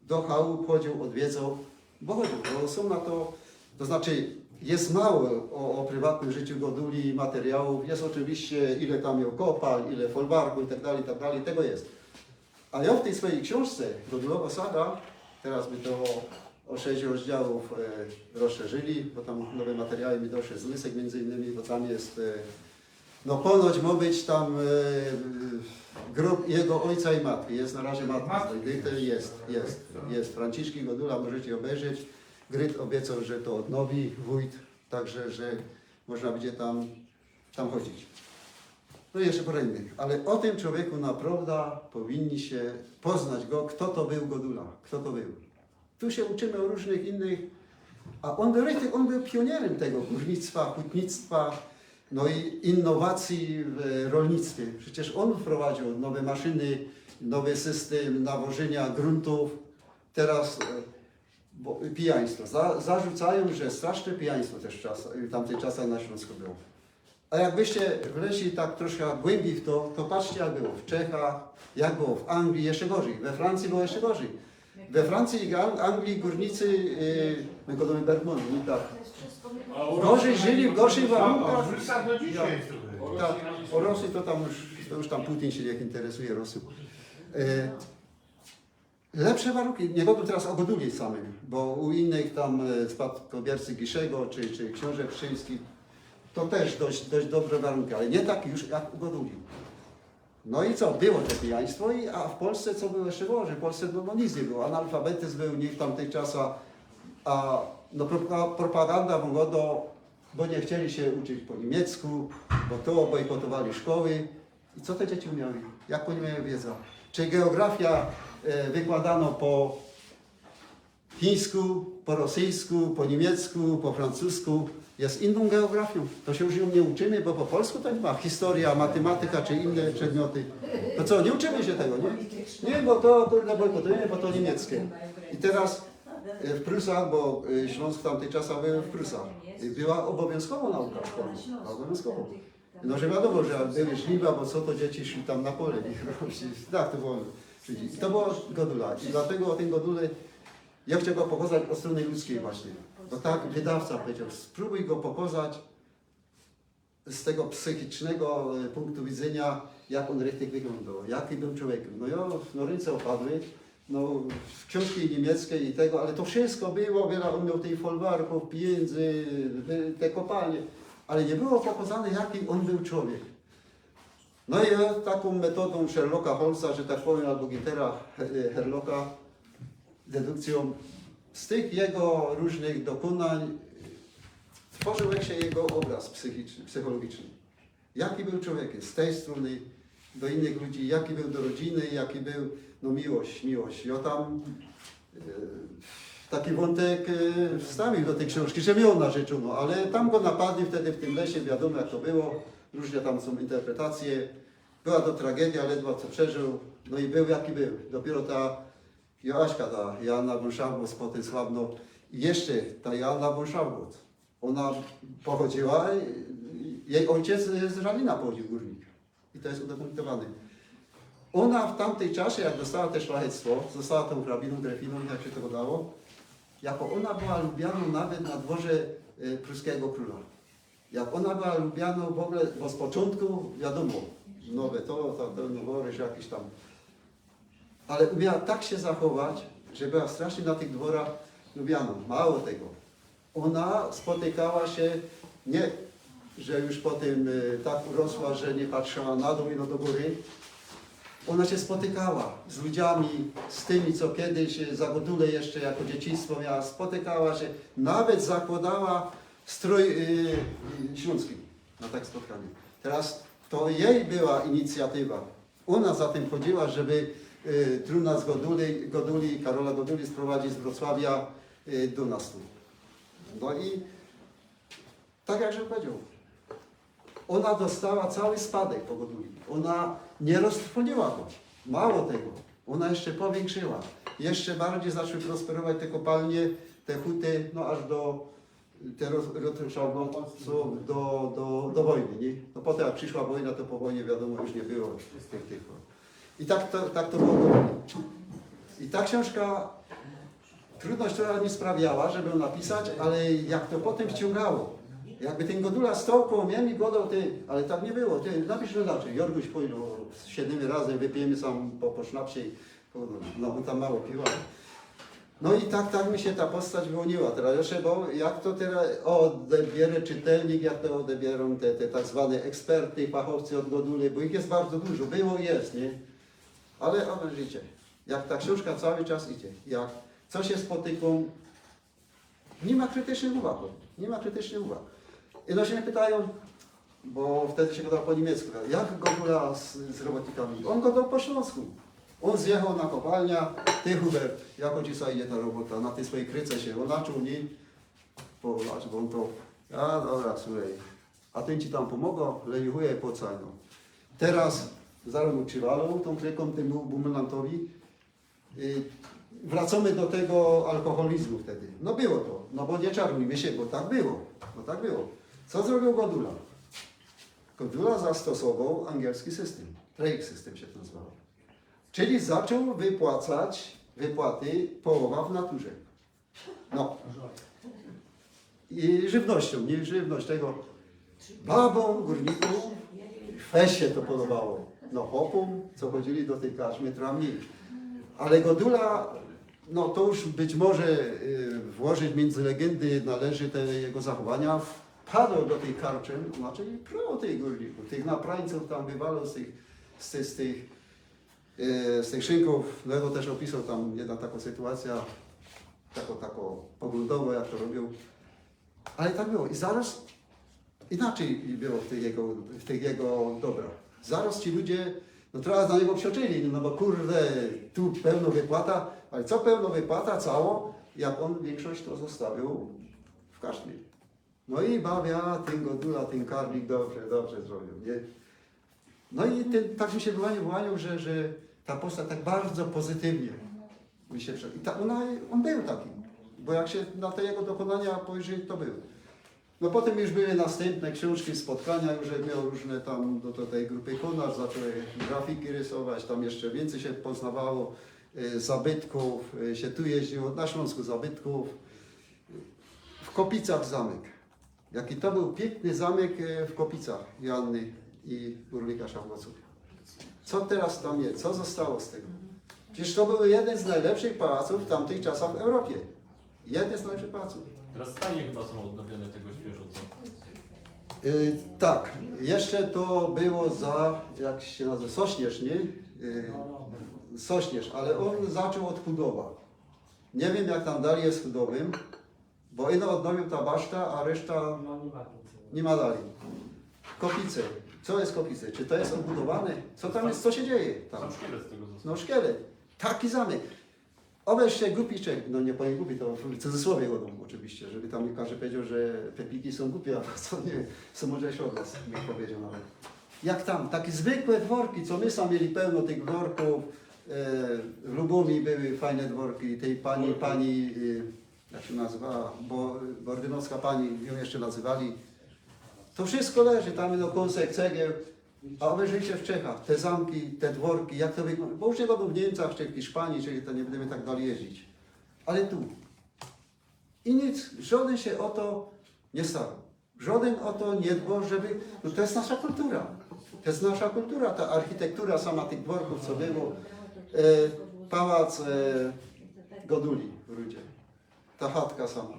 do chałup chodził, odwiedzał, bo chodził, bo są na to, to znaczy jest mało o, o prywatnym życiu Goduli materiałów, jest oczywiście ile tam miał kopalń, ile folwarku i tak dalej, i tak dalej, tego jest. A ja w tej swojej książce, Godulowa Saga, teraz my to o, o sześć rozdziałów e, rozszerzyli, bo tam nowe materiały mi doszły z Lysek między innymi, bo tam jest e, no ponoć ma być tam e, grób jego ojca i matki. Jest na razie matka. Jest, jest, jest. Franciszki Godula, możecie obejrzeć. Gryt obiecał, że to odnowi wójt, także że można będzie tam, tam chodzić. No i jeszcze parę innych. Ale o tym człowieku naprawdę powinni się poznać go, kto to był Godula, kto to był. Tu się uczymy o różnych innych, a on był, on był pionierem tego górnictwa, hutnictwa, no i innowacji w rolnictwie. Przecież on wprowadził nowe maszyny, nowy system nawożenia gruntów. Teraz e, bo, pijaństwo. Za, zarzucają, że straszne pijaństwo też w, czas, w tamtych czasach na Śląsku było. A jakbyście wleźli tak troszkę głębiej w to, to patrzcie jak było w Czechach, jak było w Anglii, jeszcze gorzej. We Francji było jeszcze gorzej. We Francji i Ang- Anglii górnicy, yy, my godamy Bergmont, nie tak. Gorzej żyli, w gorszych warunkach. W Rusach do dzisiaj jest to. Tak, o Rosji to tam już, to już tam Putin się nie interesuje Rosją. E, Lepsze warunki, niy gŏdōm teroz ô Goduli samym, bo u innych tam e, spadkobiercy Giszego czy, czy ksiōnżek Pszczyński, to tyż dość, dość dobre warunki, ale niy tak już jak u Goduli. No i co, było to pijaństwo, i, a w Polsce co było jeszcze gorzej? W Polsce no, no nic niy było, analfabetyzm bōł niy w tamtych czasach, a no, propa- propaganda wōm gŏdŏ, bo niy chcieli sie uczyć po niymiecku, bo to bojkotowali szkoły. I co te dzieci umiały? Jak ôni miały wiedzã? Czy geografiã e, wykłŏdano po chińsku, po rosyjsku, po niymiecku, po francusku? Je inōm geografiōm. To sie już niy uczymy, bo po polsku to niy ma. Historyjŏ, matymatyka czy inne przedmioty. To co, niy uczymy sie tego, niy? Niy, bo to kurde bojkotujymy, bo to niymieckie. I teroz e, w Prusach, bo e, Ślōnsk w tamtych czasach bōł w Prusach, e, była ôbowiyzkowŏ nauka w szkole. Ôbowiyzkowŏ. No, że wiadōmo, że jak były żniwa, bo co, to dzieci szły tam na pole i tak to było. Czyli to było Godula. I dlatego ô tym Godule jŏ chcioł go pokŏzać ôd strōny ludzkij właśnie. Bo tak wydawca powiedzioł, sprōbuj go pokŏzać z tego psychicznego e, punktu widzynio, jak ôn richtig wyglōndŏł, jaki bōł człowiekym. No jŏ, no rynce ôpadły, no, ksiōnżki niymieckie i tego, ale to wszystko było, wiela ôn mioł tych folwarkōw, pijyndzy, te kopalnie, ale niy było pokŏzane, jaki ôn bōł człowiek. No i e, takōm metodōm Sherlocka Holmesa, że tak powiym, abo Günthera e, Sherlocka, dedukcjōm z tych jego rōżnych dokōnań tworził sie jego ôbrŏz psychiczny, psychologiczny. Jaki bōł człowiek z tyj strōny do innych ludzi, jaki bōł do rodziny, jaki bōł, no miłość, miłość. I ôn tam e, taki wōntek e, wstawił do tyj ksiōnżki, że mioł narzeczōnõ, ale tam go napadli wtedy w tym lesie, wiadōmo jak to było, rōżne tam sōm interpretacje. Była to tragedia, ledwo co przeżył, no i bōł jaki bōł. Dopiyro ta Joaśka, ta Joanna von Schaffgotz, potym sławno, i jeszcze ta Joanna von Schaffgotz, ôna pochodziyła, e, jeji ôjciec z Żalina pochodziył, gōrnik. I to je udokumentowane. Ôna w tamtym czasie, jak dostała te szlachectwo, została tōm hrabinōm, grefinōm, jak sie to gŏdało, jako ôna była lubianŏ nawet na dworze e, pruskigo krōla. Jak ôna była lubianŏ w ogōle, bo z poczōntku, wiadōmo, nowe to, to, to noworyż jakiś tam. Ale umiała tak sie zachować, że była strasznie na tych dworach lubianŏ. Mało tego, ôna spotykała sie, niy, że już potym e, tak urosła, że niy patrzała na dōł, ino do gōry. Ôna sie spotykała z ludziami, z tymi, co kejś e, za Godule jeszcze jako dzieciństwo miała, spotykała sie, nawet zakłŏdała strōj e, ślōnski na tak spotkanie. Teroz to jeji była inicjatywa. Ôna za tym chodziyła, żeby e, trōna z Goduli, Goduli, Karola Goduli sprowadzić z Wrocławia e, do nas tu. No i tak jak żech powiedzioł, ôna dostała cały spadek po Goduli. Ôna niy roztrwōniła go. Mało tego, ôna jeszcze powiynkrziyła. Jeszcze bardzij zaczły prosperować te kopalnie, te huty, no aż do te roz- roz- do, do, do wojny, niy? No potym jak prziszła wojna, to po wojnie wiadōmo już niy było tych, tych. I tak to, tak to było. I ta ksiōnżka trudność tōla niy sprawiała, żeby jã napisać, ale jak to potym wciōngało. Jakby tyn Godula stoł koło mie i gŏdoł, ty, ale tak niy było, ty, napisz redakcje, Jorguś, pōdź, no, siedniymy razym, wypijymy sam po, po sznapsie. No, ôn tam mało pił, ale no i tak, tak mi sie ta postać wyłōniła. Teroz jeszcze, bo jak to teroz ôdebierze czytelnik, jak to ôdebierōm te, te tak zwany eksperty, fachowcy ôd Goduly, bo ich je bardzo dużo, było i je, niy? Ale ôbejrzyjcie, jak ta ksiōnżka cały czas idzie, jak co sie spotykōm, niy ma krytycznych uwag, niy ma krytycznych uwag. I no sie mie pytajōm, bo wtedy sie gŏdało po niymiecku, jak Godula z, z robotnikami. Ôn gŏdoł po ślōnsku. Ôn zjechoł na kopalniã, ty Hubert, jako ci sie idzie ta robota, na tyj swojij kryce sie, ôn zaczōn, niy? Po, bo ôn to, a dobra, słuchej, a tyn ci tam pōmŏgŏ, leniuchuje, po co, no. Teroz zarŏz mu przywalōm tōm kryką tymu bumlantowi. Y, wracōmy do tego alkoholizmu wtedy. No było to, no bo niy czarujmy sie, bo tak było. Bo tak było. Co zrobił Godula? Godula zastosowoł angielski systym. Drake system sie to nazywało. Czyli zaczōn wypłacać wypłaty połowa w naturze. No. I żywnościōm, niy? Żywność tego. Babōm, gōrnikōm, fest sie to podobało. No chopōm, co chodzili do tyj karczmy, to mnij. Ale Godula, no to już być może y, włożyć między legendy należy te jego zachowania. Wpadł do tych karczym, znaczy pro tych górników, tych naprańców tam wywalał z tych, z tych, z tych, y, z tych szynków. No ja to też opisał tam jedna taka sytuacja, tako, tako poglądowo jak to robił. Ale tak było. I zaraz inaczej było w tych jego, w tych jego dobrach. Zaraz ci ludzie, no trochę na niego przeoczyli, no bo kurde, tu pełno wypłata, ale co pełno wypłata, cało, jak on większość to zostawił w karczmie. No i bawia, ten Godula, ten karnik dobrze, dobrze zrobił, nie? No i ten, tak mi się wyłanił, wyłanił, że, że ta postać tak bardzo pozytywnie mi się prze... I ta, ona, on był taki, bo jak się na te jego dokonania pojrzeć, to był. No potem już były następne książki, spotkania, już jak miał różne tam do, do tej grupy Konar, zaczął grafiki rysować, tam jeszcze więcej się poznawało y, zabytków, y, się tu jeździło, na Śląsku zabytków. W Kopicach zamek. Jaki to był piękny zamek y, w Kopicach Joanny i Urlika Szafłoców. Co teraz tam jest? Co zostało z tego? Przecież to był jeden z najlepszych pałaców w tamtych czasach w Europie. Jeden z najlepszych pałaców. Teraz stajnie chyba są odnowione tego świeżo, co? Y, tak, jeszcze to było za, jak się nazywa, Sośnierz, nie? Y, Sośnierz, ale on zaczął od Chudowa. Nie wiem jak tam dalej jest z Chudowym, bo ino odnowił ta baszta, a reszta No nie ma więcej. Nie ma dalej. Kopice. Co jest Kopice? Czy to jest odbudowane? Co tam jest? Co się dzieje tam? Sam szkielet z tego został. No szkielet. Taki zamek. Obejrzcie głupi człowiek, no nie powiem głupi, to w cudzysłowie głodą oczywiście, żeby tam nie każdy powiedział, że te piki są głupie, a co nie, są mądrzejsze od nas, bym powiedział nawet. Jak tam, takie zwykłe dworki, co my sami mieli pełno tych dworków, e, w Lubumi były fajne dworki, tej pani, pani, e, jak się nazywała, bo Bordynowska pani, ją jeszcze nazywali. To wszystko leży, tam no kąsek cegieł, a obejrzyjcie w Czechach, te zamki, te dworki, jak to wygląda, bo już nie gadu w Niemcach, czy w Hiszpanii, czyli to nie będziemy tak dalej jeździć. Ale tu. I nic, żaden się o to nie starał. Żaden o to nie dbał, żeby, no to jest nasza kultura. To jest nasza kultura, ta architektura sama tych dworków, co było. E, pałac e, Goduli w Rudzie. Ta chatka sama.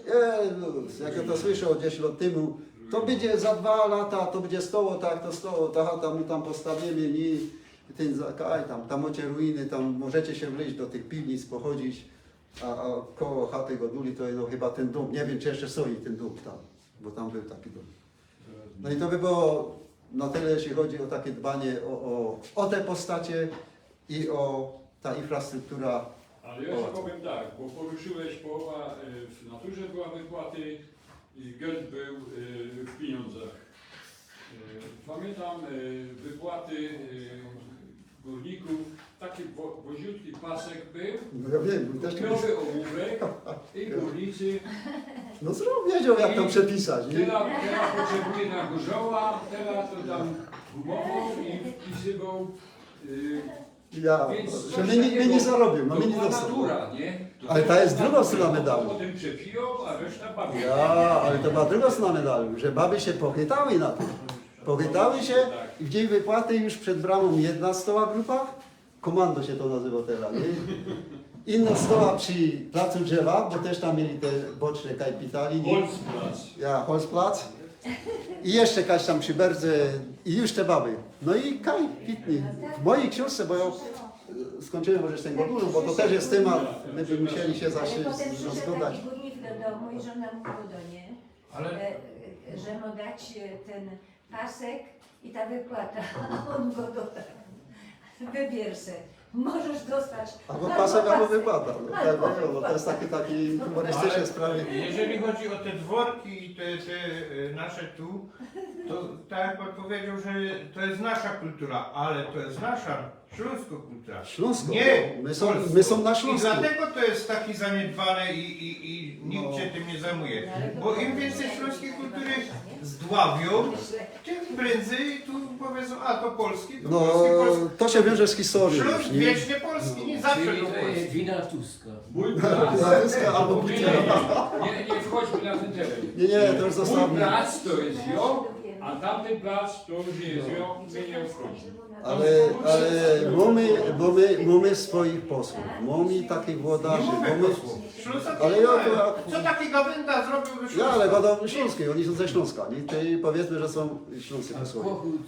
Jezus, jak ja to słyszał gdzieś lat temu, to będzie za dwa lata, to będzie stoło tak, to stoło, ta chata my tam postawimy, nie, ten za- kaj tam, tam macie ruiny, tam możecie się wleźć do tych piwnic, pochodzić, a, a koło chaty Goduli to no, chyba ten dom, nie wiem czy jeszcze stoi ten dom tam, bo tam był taki dom. No i to by było na tyle, jeśli chodzi o takie dbanie o, o, o te postacie i o ta infrastruktura. Ale ja ci powiem tak, bo poruszyłeś połowa y, w naturze była wypłaty i geld był y, w pieniądzach. Y, Pamiętam y, wypłaty y, górników, taki wo- wąziutki pasek był, No ja wiem, bo też kopiowy ołówek i górnicy no zrób, wiedział jak to przepisać, nie? Teraz, teraz potrzebuje na górzoła, teraz to tam gumował i wpisywał. Y, Ja, Więc że coś my, nie- my takiego, nie zarobił, no to my nie była dostał. Natura, nie? To Ale się ta jest drugą natura, stronę to medalu. Potem przepiją, a reszta bawią. Ja, ale to była druga strona medalu, że baby się pochytały na tym. Pochytały się i w dzień wypłaty już przed bramą jedna stoła grupa, komando się to nazywa teraz, nie? Inna stoła przy placu drzewa, bo też tam mieli te boczne kajpitali, nie? Holzplatz. Ja, Holzplatz. I jeszcze kaś tam przy berdze i już te baby. No i kaj, pitni. W mojej książce, bo ja e, skończyłem może z tym Godulą, bo to też jest temat, my by musieli się zaś Ale potem przyszedł rozglądać. Taki górnik do domu i żona mu Godonie, Ale e, że mu dać e, ten pasek i ta wypłata. A on go dodał. Wybier se. Możesz dostać. Albo pasek, albo wypłata. No, tak, no, no, to jest takie, takie humorystyczne sprawy. Jeżeli chodzi o te dworki i te, te e, nasze tu, to tak jak pan powiedział, że to jest nasza kultura, ale to jest nasza śląsko kultura. Śląsko, Nie, bo my są, Polsko. my są na I Śląsku. Dlatego to jest taki zaniedbany i, i, i nikt No. się tym nie zajmuje. Bo im więcej śląskiej kultury zdławią, tym prędzej tu powiedzą, a to polski, to No, polski, polski. to się wiąże z historią. Śląsk Już, nie? Wiecznie polski, nie zawsze Czyli był to jest polski. Wina Tuska. Mój Na brat. Tuska albo Nie, Putina. nie, nie, nie wchodźmy na ten teren. Nie, nie, to już Mój zostawmy. Brat to jest jo, A tamtyn plac to już niy je zwiōng, my niy ôbchodzi. Ale, ale mōmy, mōmy, mōmy swoich posłōw, mōmy takich włodarzy, mōmy... Ale jo to... Co taki Gawinda zrobiōł do Ja, ale Ślōnska? Gadōm ślōnski, ôni sōm ze Ślōnska, niy? Tej powiydzmy, że sōm ślōnscy posłowie. Kogut.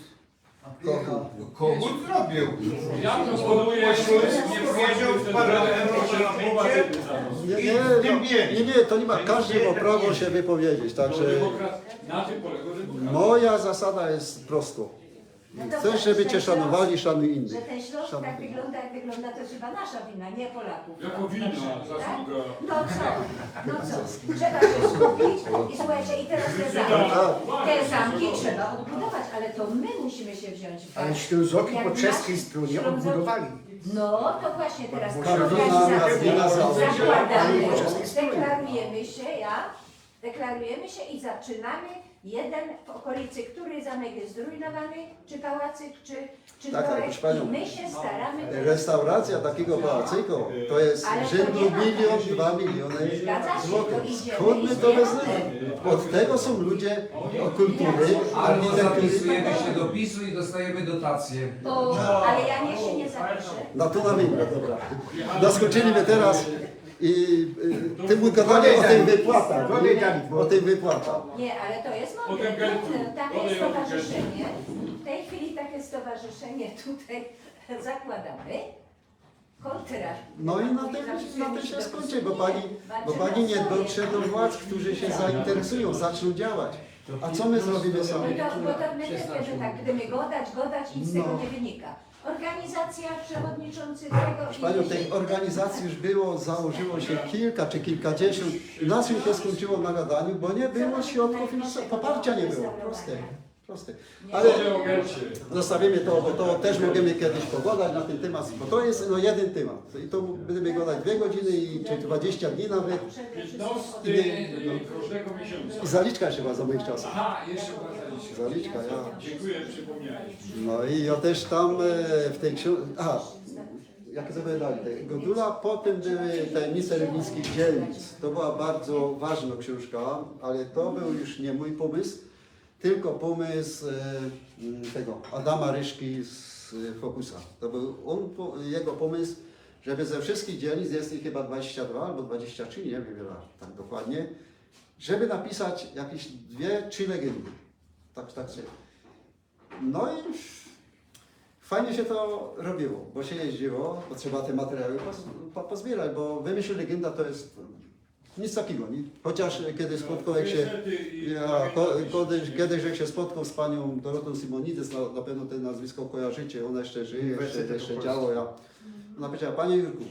Kogut. Kogut zrobiōł. Ja proponuję, Powiedział w parlamencie. Niy, niy, niy, niy, to niy ma, kajdy mo prawo sie wypowiedzieć, tak że... Demokrat-, na tym polega demokracja. Moja zasada je prosto. No dobra, Chcesz, żeby że cie ten szanowali, Śląsk, szanuj innych. Że ten Śląsk Szanuj tak innych. wygląda, jak wygląda, to jest chyba nasza wina, nie Polaków. Jako wina, Tak? zasługa. No co? No co? Trzeba się skupić i słuchajcie, i teraz te zamki. Te zamki trzeba odbudować, ale to my musimy się wziąć w Ale garść. Ślązoki Jak po czeskiej nasi stronie Ślązoki- odbudowali. No to właśnie teraz Karolina, organizacja. Karolina, Zakładamy, po czeskiej stronie. Deklarujemy się, ja, deklarujemy się i zaczynamy jeden w okolicy, który zamek jest zrujnowany, czy pałacyk, czy, czy Tak, tak, dworek, proszę panią. I my się staramy. Restauracja takiego pałacyku to je rzyndu miliōn, dwa miliōny Zgadza się, złotych. to idziemy Skąd my i to zbieramy. wezmymy? Od tego sōm ludzie kultury, Albo architektury. Zapisujemy się do pisu i dostajemy dotacje. O, ale ja nie, się nie zapiszę. Na to na wino, dobra. Zaskoczyli mnie teraz i y, ty mój gadanie o tych wypłatach. Dodaj, dodaj, bo- O tych wypłatach. Nie, ale to jest mądre. Potem gadu. Takie Potem stowarzyszenie, w tej chwili takie stowarzyszenie tutaj zakładamy. Kontra. No i na tym, na tym się skończy, bo pani, bo pani nie dotrze do władz, którzy się zainteresują, zaczną działać. A co my zrobimy No sami? to, bo to my też będziemy tak, gdyby godać, godać i nic z tego No. Nie wynika. Organizacja, przewodniczący tego Proszę panią, i... tych organizacji już było, założyło się kilka czy kilkadziesiąt. Nas już się skończyło na gadaniu, bo nie było środków finansowych, poparcia nie było. Proste, proste. Ale Panie Robercie, zostawimy to, bo to też możemy kiedyś pogadać na ten temat, bo to jest no jeden temat. I to będziemy gadać dwie godziny i czy dwadzieścia dni nawet. piętnastego kożdego miesiōnca. I zaliczka jeszcze była za moich czasów. Aha, jeszcze była zaliczka. Zaliczka, ja. Dziękuję, przypomniałeś. No i ja też tam e, w tej książce. A, jak to było dalej? Godula, potem były Tajemnice Rybnickich Dzielnic. To była bardzo ważna książka, ale to był już nie mój pomysł, tylko pomysł e, m, tego Adama Ryszki z e, Fokusa. To był on, po- jego pomysł, żeby ze wszystkich dzielnic, jest ich chyba dwadzieścia dwa albo dwadzieścia trzy, nie wiem ile tak dokładnie, żeby napisać jakieś dwie, trzy legendy. Tak, tak się. No i fajnie się to robiło, bo się jeździło, bo trzeba te materiały poz, po, pozbierać, bo wymyśl legenda to jest nic takiego, nie? Chociaż kiedy spotkał jak się... Ja, ko, kiedyś, kiedyś jak się spotkał z panią Dorotą Simonides, na, na pewno to nazwisko kojarzycie, ona jeszcze żyje, jeszcze, jeszcze działa. Ja, ona powiedziała: „Panie Jurku,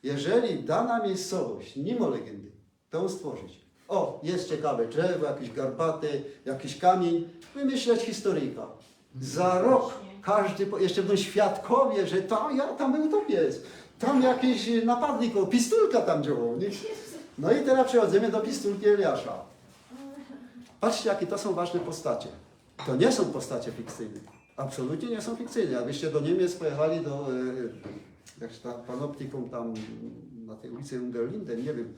jeżeli dana miejscowość nie ma legendy, to ją stworzyć. O, jest ciekawe drzewo, jakieś garbaty, jakiś kamień, wymyśleć historyjka. Za rok każdy, po- jeszcze będą świadkowie, że tam, ja tam był topiec, tam jakiś napadnik, o, Pistulka tam działał, nie?” No i teraz przechodzimy do Pistulki Eliasza. Patrzcie, jakie to są ważne postacie. To nie są postacie fikcyjne. Absolutnie nie są fikcyjne. Jakbyście do Niemiec pojechali, do, e, jak się tam, Panoptikum tam na tej ulicy Ungerlinden, nie wiem,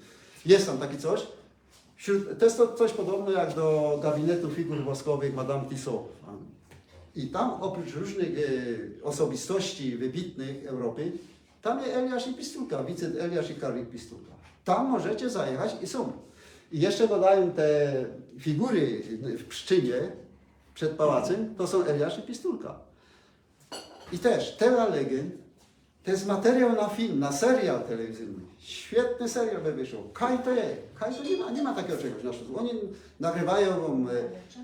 jest tam takie coś. Wśród, to jest to coś podobne jak do gabinetu figur woskowych Madame Tissot. I tam oprócz różnych e, osobistości wybitnych Europy, tam jest Eliasz i Pistulka, Wincent Eliasz i Karlik Pistulka. Tam możecie zajechać i są. I jeszcze gadają te figury w Pszczynie przed pałacem, to są Eliasz i Pistulka. I też tyle legend, to jest materiał na film, na serial telewizyjny. Świetny serial by wyszło. Kaj to jest? Kaj to nie ma, nie ma takiego czegoś na Śląsku. Oni nagrywają, e,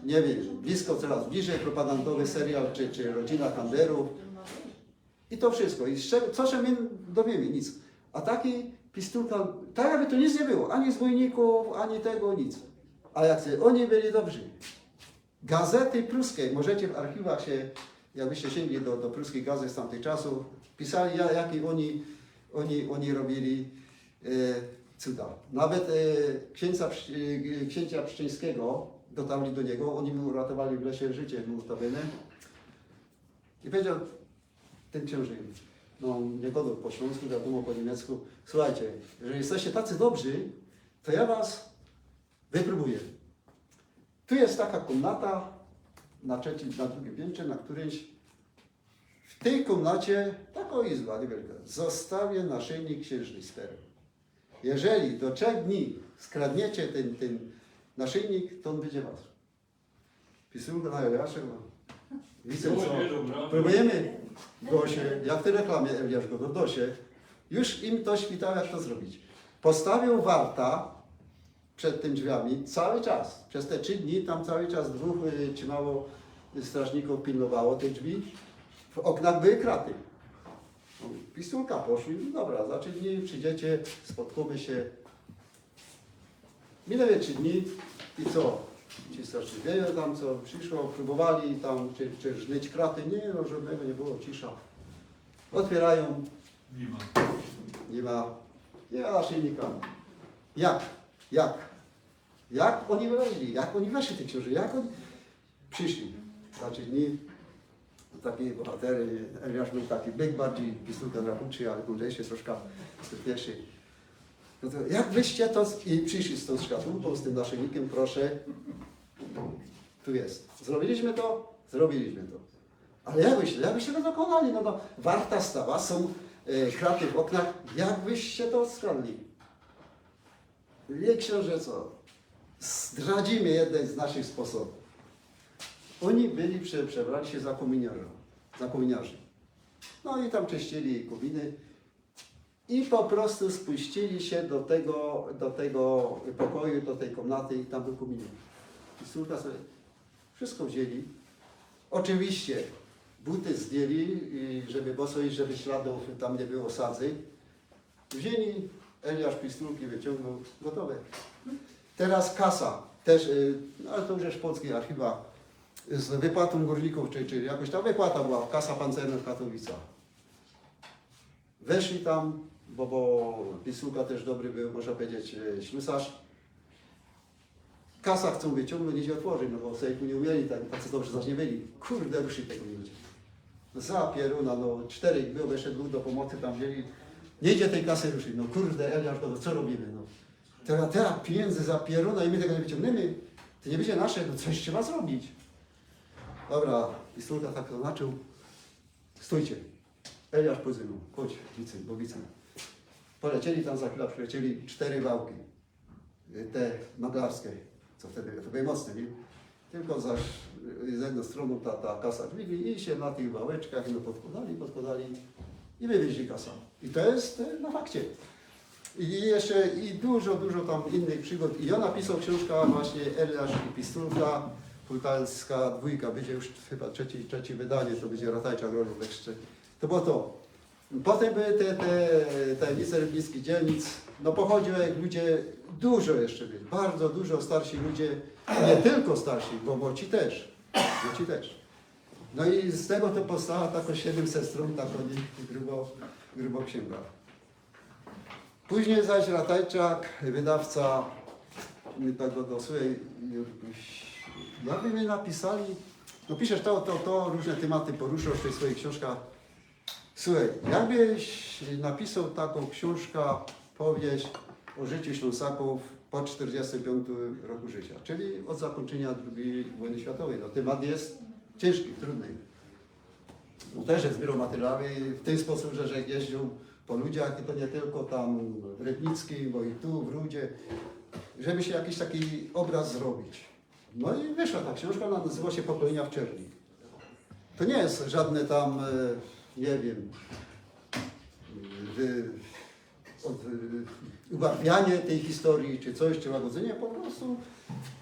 nie wiem, blisko, coraz bliżej, propagandowy serial, czy, czy Rodzina Kanderów. I to wszystko. I z czego, co się my dowiemy? Nic. A taki Pistulka, tak jakby to nic nie było. Ani zbójników, ani tego, nic. A jak sobie, oni byli dobrzy. Gazety pruskie, możecie w archiwach się, jakbyście sięgli do, do pruskich gazet z tamtych czasów, pisali, ja- jakie oni, oni, oni robili e, cuda. Nawet e, księcia, Psz- e, księcia Pszczyńskiego, dotarli do niego, oni mu uratowali w lesie życie, notabene. I powiedział ten książę, no nie gadał po śląsku, wiadomo, po niemiecku: „Słuchajcie, jeżeli jesteście tacy dobrzy, to ja was wypróbuję. Tu jest taka komnata, na trzecim, na drugim piętrze, na którymś w tej komnacie, takŏ izba niewielka, zostawię naszyjnik księżny z perłą. Jeżeli do trzech dni skradniecie ten, ten naszyjnik, to on będzie wasz. Pisulka na Eliasza, no. Widzę, co? Próbujemy? Dosie, jak w tej reklamie, Eliasz go, no Dosie. Już im to świtało, jak to zrobić. Postawił warta przed tym drzwiami cały czas. Przez te trzy dni tam cały czas dwóch y, trzymało, y, strażników pilnowało tych drzwi. W oknach były kraty. No, pisulka poszli, no dobra, za trzy dni przyjdziecie, spotkamy się. Minęły trzy dni i co? Ci straszliwie tam co przyszło, próbowali tam czy, czy rżnąć kraty. Nie, no żadnego nie było, cisza. Otwierają. Nie ma. Nie ma. Nie ma naszyjnika. Jak? Jak? Jak oni weszli? Jak oni weszli, te księża? Jak oni przyszli? Znaczy, nie, taki bohater, Eliasz był taki byk bardziej, pisulka trochę krótszy, ale mądrzejszy troszkę, pierwszy. No to jak wyście to z- i przyszli z tą szkatułką, z tym naszyjnikiem, proszę, tu jest. Zrobiliśmy to? Zrobiliśmy to. Ale jak wyście, jak wyście to dokonali? No to warta stała, są e, kraty w oknach. Jak wyście to skradli? Wie książę co? Zdradzimy jeden z naszych sposobów. Oni byli, prze, przebrali się za kominiarza, za kominiarzy. No i tam czyścili kominy i po prostu spuścili się do tego, do tego pokoju, do tej komnaty i tam był kominek. I słucha sobie, wszystko wzięli. Oczywiście buty zdjęli, i żeby boso iść, żeby śladów tam nie było sadzy. Wzięli, Eliasz pistrunki wyciągnął, gotowe. Teraz kasa, też, y, no ale to już jest w polskich archiwach, z wypłatą górników, czy, czy jakoś ta wypłata była, kasa pancerna w Katowicach. Weszli tam, bo, bo pistrunka też dobry był, można powiedzieć, y, ślusarz. Kasa chcą wyciągnąć, nie idzie otworzyć, no bo sejfu nie umieli, tak, tacy dobrze zaś nie byli. Kurde, ruszyć tego nie idzie. Za pieruna, no czterech było, jeszcze dwóch do pomocy tam wzięli. Nie idzie tej kasy ruszyć, no kurde, Eliasz, no co robimy, no. Teraz, teraz pieniędzy za pieruna i my tego nie wyciągniemy, to nie będzie nasze, no coś trzeba zrobić. Dobra, pistrunka tak zaznaczył. Stójcie. Eliasz podzygnął, chodź, wicy, bo wicy. Polecieli tam, za chwilę przylecieli cztery wałki. Te maglarskie, co wtedy, to były mocne, nie? Tylko zaś z jedną stroną ta, ta kasa dźwigni i się na tych wałeczkach, no, podkładali, podkładali i wywieźli kasę. I to jest e, na fakcie. I jeszcze i dużo, dużo tam innych przygód. I ja napisał książka właśnie Eliasz i Pistrunka, Hultalska dwójka, będzie już chyba trzeci, trzeci wydanie, to będzie Ratajczak, Rożu, Leszczyk. To było to. Potem były te, te tajemnice rybnickich dzielnic. No pochodziło jak ludzie, dużo jeszcze byli, bardzo dużo starsi ludzie, nie tylko starsi, bo młodsi też, młodsi też. No i z tego to powstała taka siedemset stron, tak oni grubo, grubo księga. Później zaś Ratajczak, wydawca, mi tak go, słuchaj, jakby my napisali, no piszesz to, to, to, różne tematy poruszasz w tych swoich książkach. Słuchaj, jakbyś napisał taką książkę, powieść o życiu Ślązaków po czterdziestym piątym roku życia, czyli od zakończenia drugiej wojny światowej. No, temat jest ciężki, trudny. No, też jest zbierał materiały w ten sposób, że, że jeździł po ludziach i to nie tylko tam w Rybnickim, bo i tu w Rudzie, żeby się jakiś taki obraz zrobić. No i wyszła ta książka, ona nazywa się Pokolenia w Czerni. To nie jest żadne tam, e, nie wiem, wy, od, e, ubarwianie tej historii, czy coś, czy łagodzenie, po prostu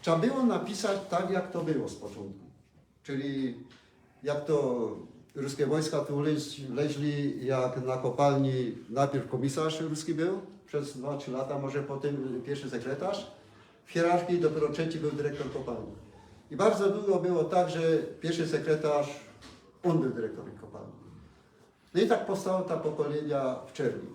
trzeba było napisać tak, jak to było z początku. Czyli jak to ruskie wojska tu leź- leźli, jak na kopalni najpierw komisarz ruski był przez dwa, trzy lata, może potem pierwszy sekretarz w hierarchii, dopiero trzeci był dyrektor kopalni. I bardzo długo było tak, że pierwszy sekretarz, on był dyrektorem kopalni. No i tak powstała ta Pokolenia w Czerni.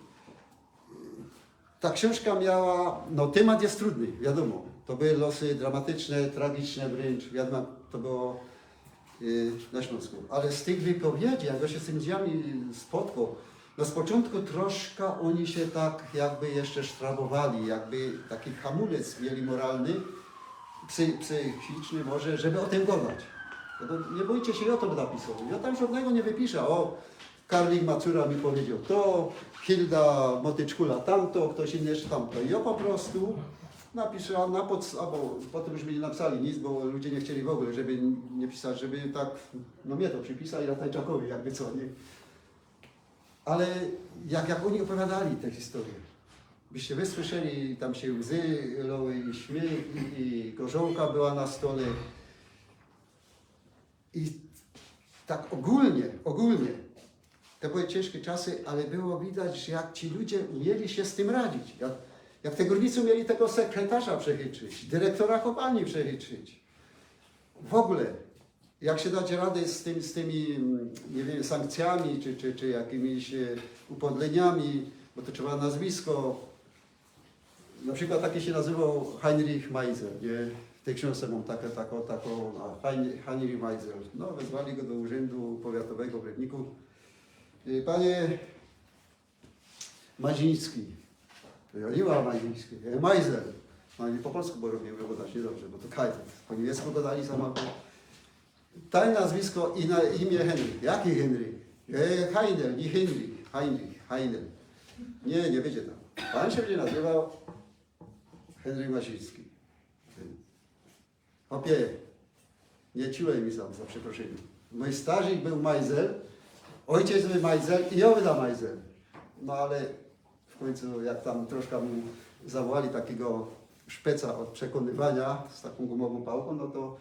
Ta książka miała, no temat jest trudny, wiadomo. To były losy dramatyczne, tragiczne wręcz, wiadomo, to było y, na Śląsku. Ale z tych wypowiedzi, jak ja się z tymi ludziami spotkał, no z początku troszkę oni się tak jakby jeszcze sztrabowali, jakby taki hamulec mieli moralny, psy, psychiczny może, żeby o tym gadać. No to niy bōjcie sie, jo to byda pisoł. Jo tam żodnego niy wypiszã. O, Karlik Macura mi powiedzioł to, Hilda Motyczkula tamto, ftoś inny jeszcze tamto. I jo po prostu napiszã na pod... abo potym już mi niy napisali nic, bo ludzie niy chcieli w ogōle, żeby niy pisać, żeby tak, no, mie to przipisali, a Tajczakowi jakby co, niy? Ale jak, jak ôni ôpowiadali te historyje, byście wysłyszeli, tam sie łzy loły i śmiych, i, i gorzołka była na stole. I tak ôgōlnie, ôgōlnie, to były ciynżkie czasy, ale było widać, że jak ci ludzie umieli sie z tym radzić, jak, jak te gōrnicy umieli tego sekretarza przechytrzyć, dyrektora kopalni przechytrzyć. W ogōle, jak sie dać radę z tym, z tymi, mm, niy wiym, sankcyjami, czy, czy, czy jakimś, e, upodleniami, bo to trzeba nazwisko. Na przikłod taki sie nazywoł Heinrich Meisel, niy? W tyj ksiōnżce mōm takõ, takõ, takõ, a, Hein-, Heinrich Meisel. No, wezwali go do urzyndu powiatowego w Rybniku. Y, „Panie Maziński”. To jo niy ma Maziński, jo Meisel. No i po polsku, bo lubiã godać niydobrze, bo to kaj, po niymiecku godali sama. Daj nazwisko i na imiã Henryk. „Jaki Henryk?” „E, Heinel, niy Henryk, Heinrich, Heinel. Niy, niy bydzie tam. Pōn sie bydzie nazywoł Henryk Maziński”. Chopie, niy ciułej mi sam, za przeproszyniym. Mōj starzik bōł Meisel, ôjciec bōł Meisel i jo byda Meisel. No ale w kōńcu, jak tam troszkã mu zawołali takigo szpeca ôd przekōnywaniŏ z takōm gumowōm pałkōm, no to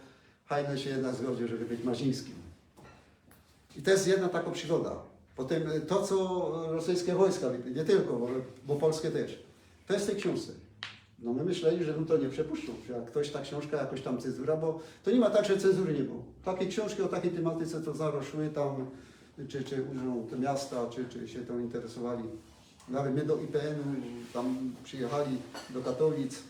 Heinel sie jednak zgodziōł, żeby być Mazińskim. I to je jedna takŏ przigoda. Potym, y, to, co rosyjske wojska, niy tylko, bo, bo polske tyż. To je w tyj ksiōnżce. No my myśleli, że no to niy przepuszczōm, że jak ftoś ta ksiōnżka jakoś tam cenzura, bo to niy ma tak, że cenzury niy było. Take ksiōnżki ô takij tymatyce to zaroz szły tam, czy, czy urzōnd miasta, czy, czy sie tam interesowali. Nawet my do I P N-u tam przijechali do Katowic.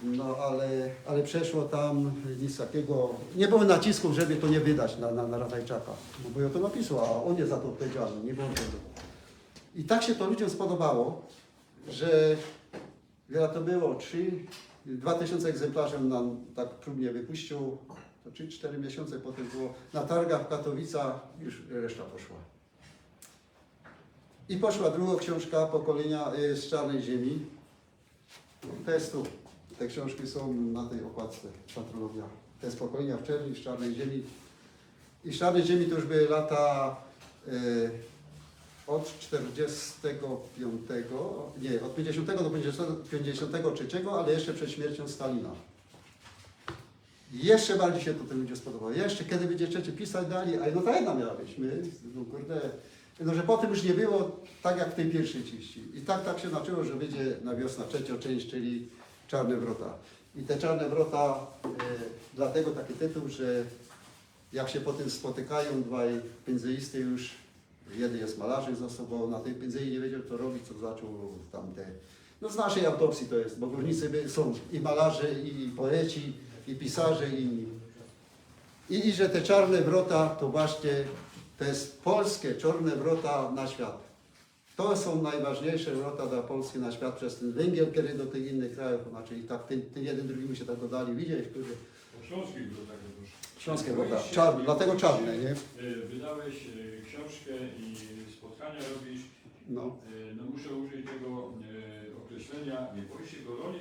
No ale, ale przeszło tam nic takigo. Niy było nacisku, żeby to niy wydać na, na, na Rafajczaka. No bo jo to napisoł, a ôn je za to ôdpowiedzialny, niy było tego. I tak sie to ludziōm spodobało, że wiela to było, trzi, dwa tysiōnce egzymplŏrzi nam tak prōbnie wypuściōł, to trzi, sztery miesiōnce potym było na targach w Katowicach, już reszta poszła. I poszła drugŏ ksiōnżka, Pokolenia, y, z Czarnyj Ziemi. To je tu. Te ksiōnżki sōm na tyj ôkładce, Patrologia. To je Pokolenia w czerni, z Czarnyj Ziemi. I z Czarnyj Ziemi to już były lata, y, ôd czterdziestego piōntego, niy, ôd piyńćdziesiōntego do piyńćdziesiōntego, piyńćdziesiōntego trzeciego, ale jeszcze przed śmierciōm Stalina. I jeszcze bardzij sie to tym ludziōm spodobało. Jeszcze kedy bydziecie pisać dalij, a no ta jedna miała być, my, no kurde, no że potym już niy było tak jak w tyj piyrwszyj czynści. I tak, tak sie zaczło, że bydzie na wiosna trzeciŏ czynść, czyli Czarne Wrota. I te Czarne Wrota, e, dlatego taki tytuł, że jak sie potym spotykajōm dwaj pynzyjisty już, jedyn je malarzym, został, bo na tyj pynzyji niy wiedzioł, co robić, co zaczōn tamte. No z naszyj autopsji to je, bo gōrnicy by, sōm i malarze, i poeci, i pisarze, i inni. I, i że te Czarne Wrota to właśnie, to je polske Czarne Wrota na świat. To sōm nojważniyjsze wrota dlŏ Polski na świat przez tyn wyngiel, kery do tych innych krajōw, to znaczy i tak tyn, tyn jedyn drugimu sie tak dodali, widzisz, kurde. Ślōnske wrota, Ślōnske wrota, czarne, dlatego czarne, niy? Y, wydałeś, y, ksiōnżkã i spotkania robisz. No. Y, no muszę użyć tego, y, określenia, nie boisz się goroli?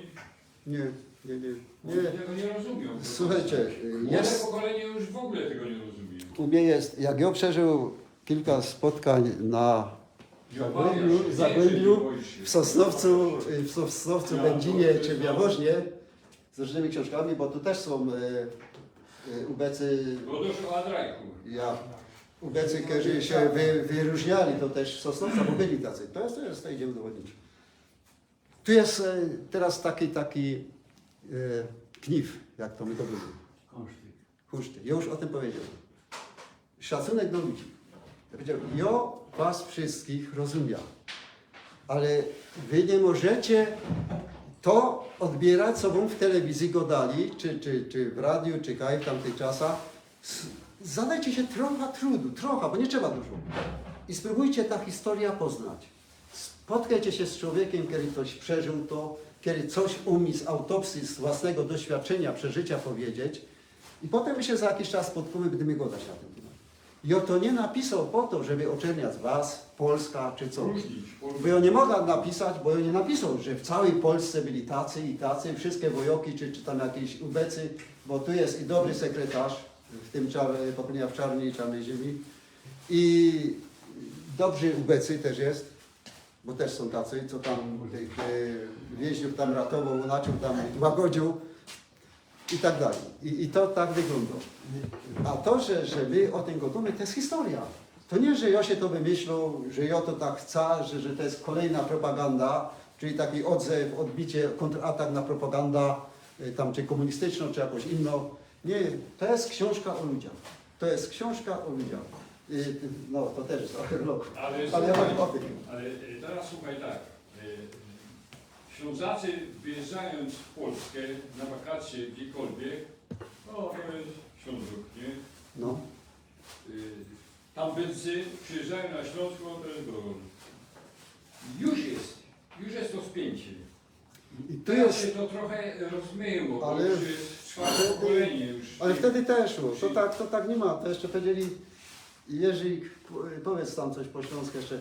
Niy, niy, niy. Oni tego nie rozumieją. Słuchajcie, y, młode pokolenie już w ogóle tego nie rozumie. U mie je, jak jo przeżōł kilka spotkań na Zagłębiu, w Sosnowcu, y, w Sosnowcu, Będzinie czy w Jaworznie z rōżnymi ksiōnżkami, bo tu tyż sōm, y, y, ubecy, ja, ubecy, kerzy sie wy-, wyrożniali, to tyż z Sosnowca, bo byli tacy. To je, to je, to idzie udowodnić. Tu je, y, teroz taki, taki, y, kniw, jak to my to mówimy. Kunsztyk. Jo już ô tym powiedzioł. Szacunek do ludzi. Jo powiedzioł, jo was wszyjskich rozumiã, ale wy niy możecie to ôdbiyrać, co wōm w telewizji godali, czy, czy, czy w radiu, czy kaj w tamtych czasach. S-, zadejcie sie trocha trudu, trocha, bo niy trzeba dużo. I sprōbujcie ta historyjŏ poznać. Spotkejcie sie z czowiekym, kery coś przeżōł to, kery coś umie z autopsji, z własnego doświadczyniŏ, przeżyciŏ powiedzieć. I potym my sie za jakiś czas spotkōmy, bydymy godać na tyn tymat. I jŏ to niy napisoł po to, żeby ôczerniać was, Polska czy coś. Różnić, Polska. Bo jŏ niy moga napisać, bo jŏ niy napisoł, że w cołkij Polsce byli tacy i tacy, wszyjske wojoki, czy, czy tam jakiś ubecy, bo tu je i dobry sekretarz, w tym czar, pokolynio w Czarnyj i Czarnyj Ziemi. I dobrzy ubecy tyż je, bo tyż sōm tacy, co tam tych e, wiyźniōw tam ratowoł, unaczył tam, łagodził i tak dalij. I, i to tak wyglōndŏ. A to, że, że my ô tym godōmy, to je historyjŏ. To niy, że jŏ sie to wymyślił, że jŏ to tak chcã, że, że to je kolejna propaganda, czyli taki ôdzew, ôdbiciy, kōntratak na propaganda, e, tam czy kōmunistycznõ, czy jakoś inno. Niy, to je ksiōnżka ô ludziach. To je ksiōnżka ô ludziach. E, no, to tyż je o rok. Ale, Ale jŏ słuchaj, tak o tym. Ale e, teraz słuchaj tak. E, Ślązacy wyjeżdżając w Polskę na wakacje gdziekolwiek, no to jest Ślązok, nie? No. Y, Tam Belcy przyjeżdżają na Śląsk, no to jest Gogol. Już jest, już jest to spięcie. I tu Teraz jest, się to trochę rozmyło, bo ale już jest czwarte wtedy- pokolenie już. Ale wtedy tyż szło. To tak, to tak niy ma. To jeszcze powiedzieli, Jerzyk, p- powiedz tam coś po śląsku jeszcze.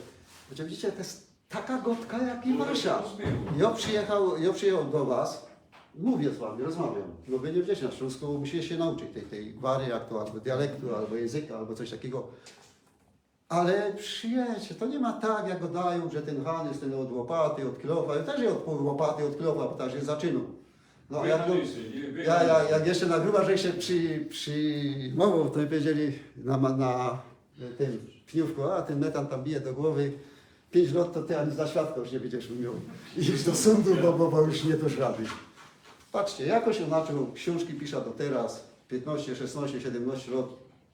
Znaczy, widzicie, to jest taka godka jak i Bo to się wasza. rozmyło. Jŏ przyjechoł, jŏ przyjechoł do was, mówię z wami, rozmawiam. No wy niy byliście na Śląsku, bo musicie się nauczyć tej, tej gwary, jak to, albo dialektu, albo języka, albo coś takiego. Ale przyjedźcie, to niy ma tak, jak gŏdajōm, że tyn Hanys, tyn ôd łopaty, ôd kilofa, jŏ tyż ôd pōł łopaty, ôd kilofa, bo tak sie zaczynōm. No, Wy jak, Hanysy, nie? Wy ja, ja, Hanysy. Jak jeszcze na gruba, że się przy, przyjmował, to mi powiedzieli na, na, na tym pniówku, a tyn metan tam bije do głowy, pięć lot to ty ani za świadka już nie będziesz umiał iść do sądu, bo, bo, bo już nie dasz rady. Patrzcie, jakoś inaczej książki pisze do teraz, piętnaście, szesnaście, siedemnaście lat.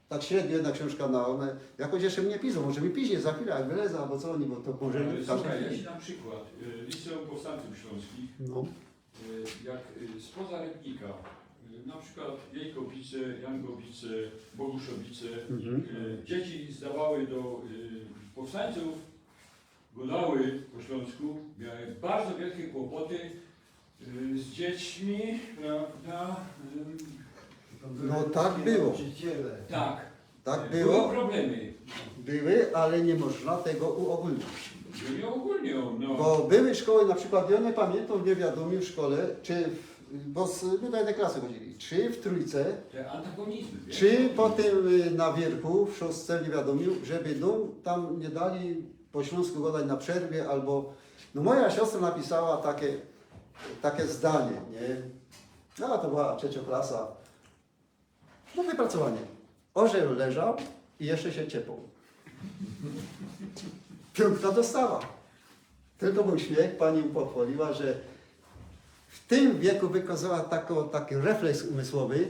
Tak średnio jedna książka na one, jakoś jeszcze mnie piszą, może mi pisze za chwilę, jak wylezę albo co oni, bo to może Ale w każdej słuchaj, ja chwili. Ci dam przykład. Y, Liceum Powstańców Śląskich, No. y, jak y, spoza Rybnika, y, na przykład Jejkowice, Jankowice, Boguszowice, Mhm. y, dzieci zdawały do y, powstańców, gadały po śląsku, miały bardzo wielkie kłopoty y, z dziećmi, prawda? Y, No tak było. Tak. Tak Były było, problemy. Były, ale nie można tego uogólnić. Że nie ogólnie, no. Bo były szkoły, na przykład ja nie pamiętam, nie wiadomo w szkole, czy w, bo z, my do jednej klasy chodzili, czy w trójce, Te antagonizmy, wiesz? czy potem y, na wierchu w szóstce, nie wiadomo, żeby no, tam nie dali po śląsku gadać na przerwie, albo no moja siostra napisała takie, takie zdanie, nie? No to była trzecia klasa. No wypracowanie. Orzeł leżał i jeszcze się ciepło. Piątka dostała. Tylko był śmiech, pani ją pochwaliła, że w tym wieku wykazała taką, taki refleks umysłowy,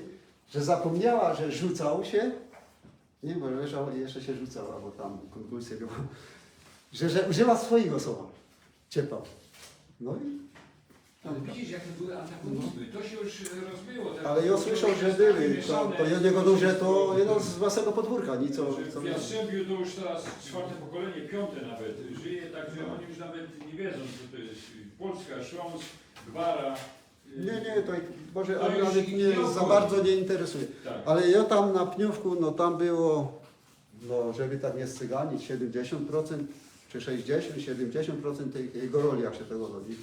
że zapomniała, że rzucał się, nie, bo leżał i jeszcze się rzucała, bo tam konwulsje było, że, że użyła swojego słowa. Ciepło. No i Ale widzisz, jakie były antagonizmy. To się już e, rozmyło. Te Ale ja to słyszał, już że jest były, takie to, mieszane to ja nie gadam, że to jedno z własnego podwórka, nic o że co w Jastrzębiu to już teraz czwarte pokolenie, piąte nawet żyje, także oni już nawet nie wiedzą, co to jest Polska, Śląsk, Gwara. Nie, nie, to może To ale już nawet ich nie nie za obchodzi. Bardzo nie interesuje. Tak. Ale ja tam na Pniówku, no tam było, no żeby tak nie scyganić, siedemdziesiąt procent czy sześćdziesiąt, siedemdziesiąt procent tej, tej goroli, jak się tego robi.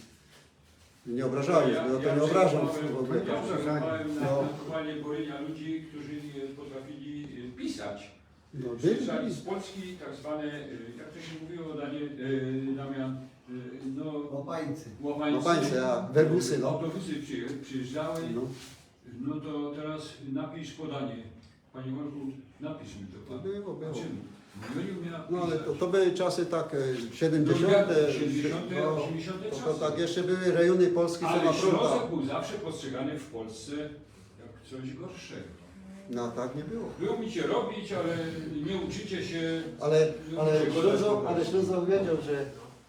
Nie obrażając, Ja- no to ja nie obrażam przyjechałem- w ogóle. Ja przyjechałem na No. notowanie Borynia ludzi, którzy nie potrafili e, pisać. No, Przyjeżdżali z Polski tak zwane, e, jak to się mówiło, Danie, e, Damian, e, no, Łapańcy. Łapańcy. Łapańcy, a, werbusy, no. Autobusy przyje- przyjeżdżały. No. No to teraz napisz podanie. Panie Marku, napisz mi to No pan. było, było. A czemu? No, nie umiała No ale to, pisać. To były czasy tak e, No, siedemdziesiąte, jak siedemdziesiąte, osiemdziesiąte no, to, to czasy. Tak jeszcze były rejony Polski, co Ale na frontach. Ślązok był zawsze postrzegany w Polsce jak coś gorszego. No tak nie było. Było mi cię robić, ale nie uczycie się. Ale, nie ale, uczycie Ślązok, głosować. Ale Ślązok wiedział, że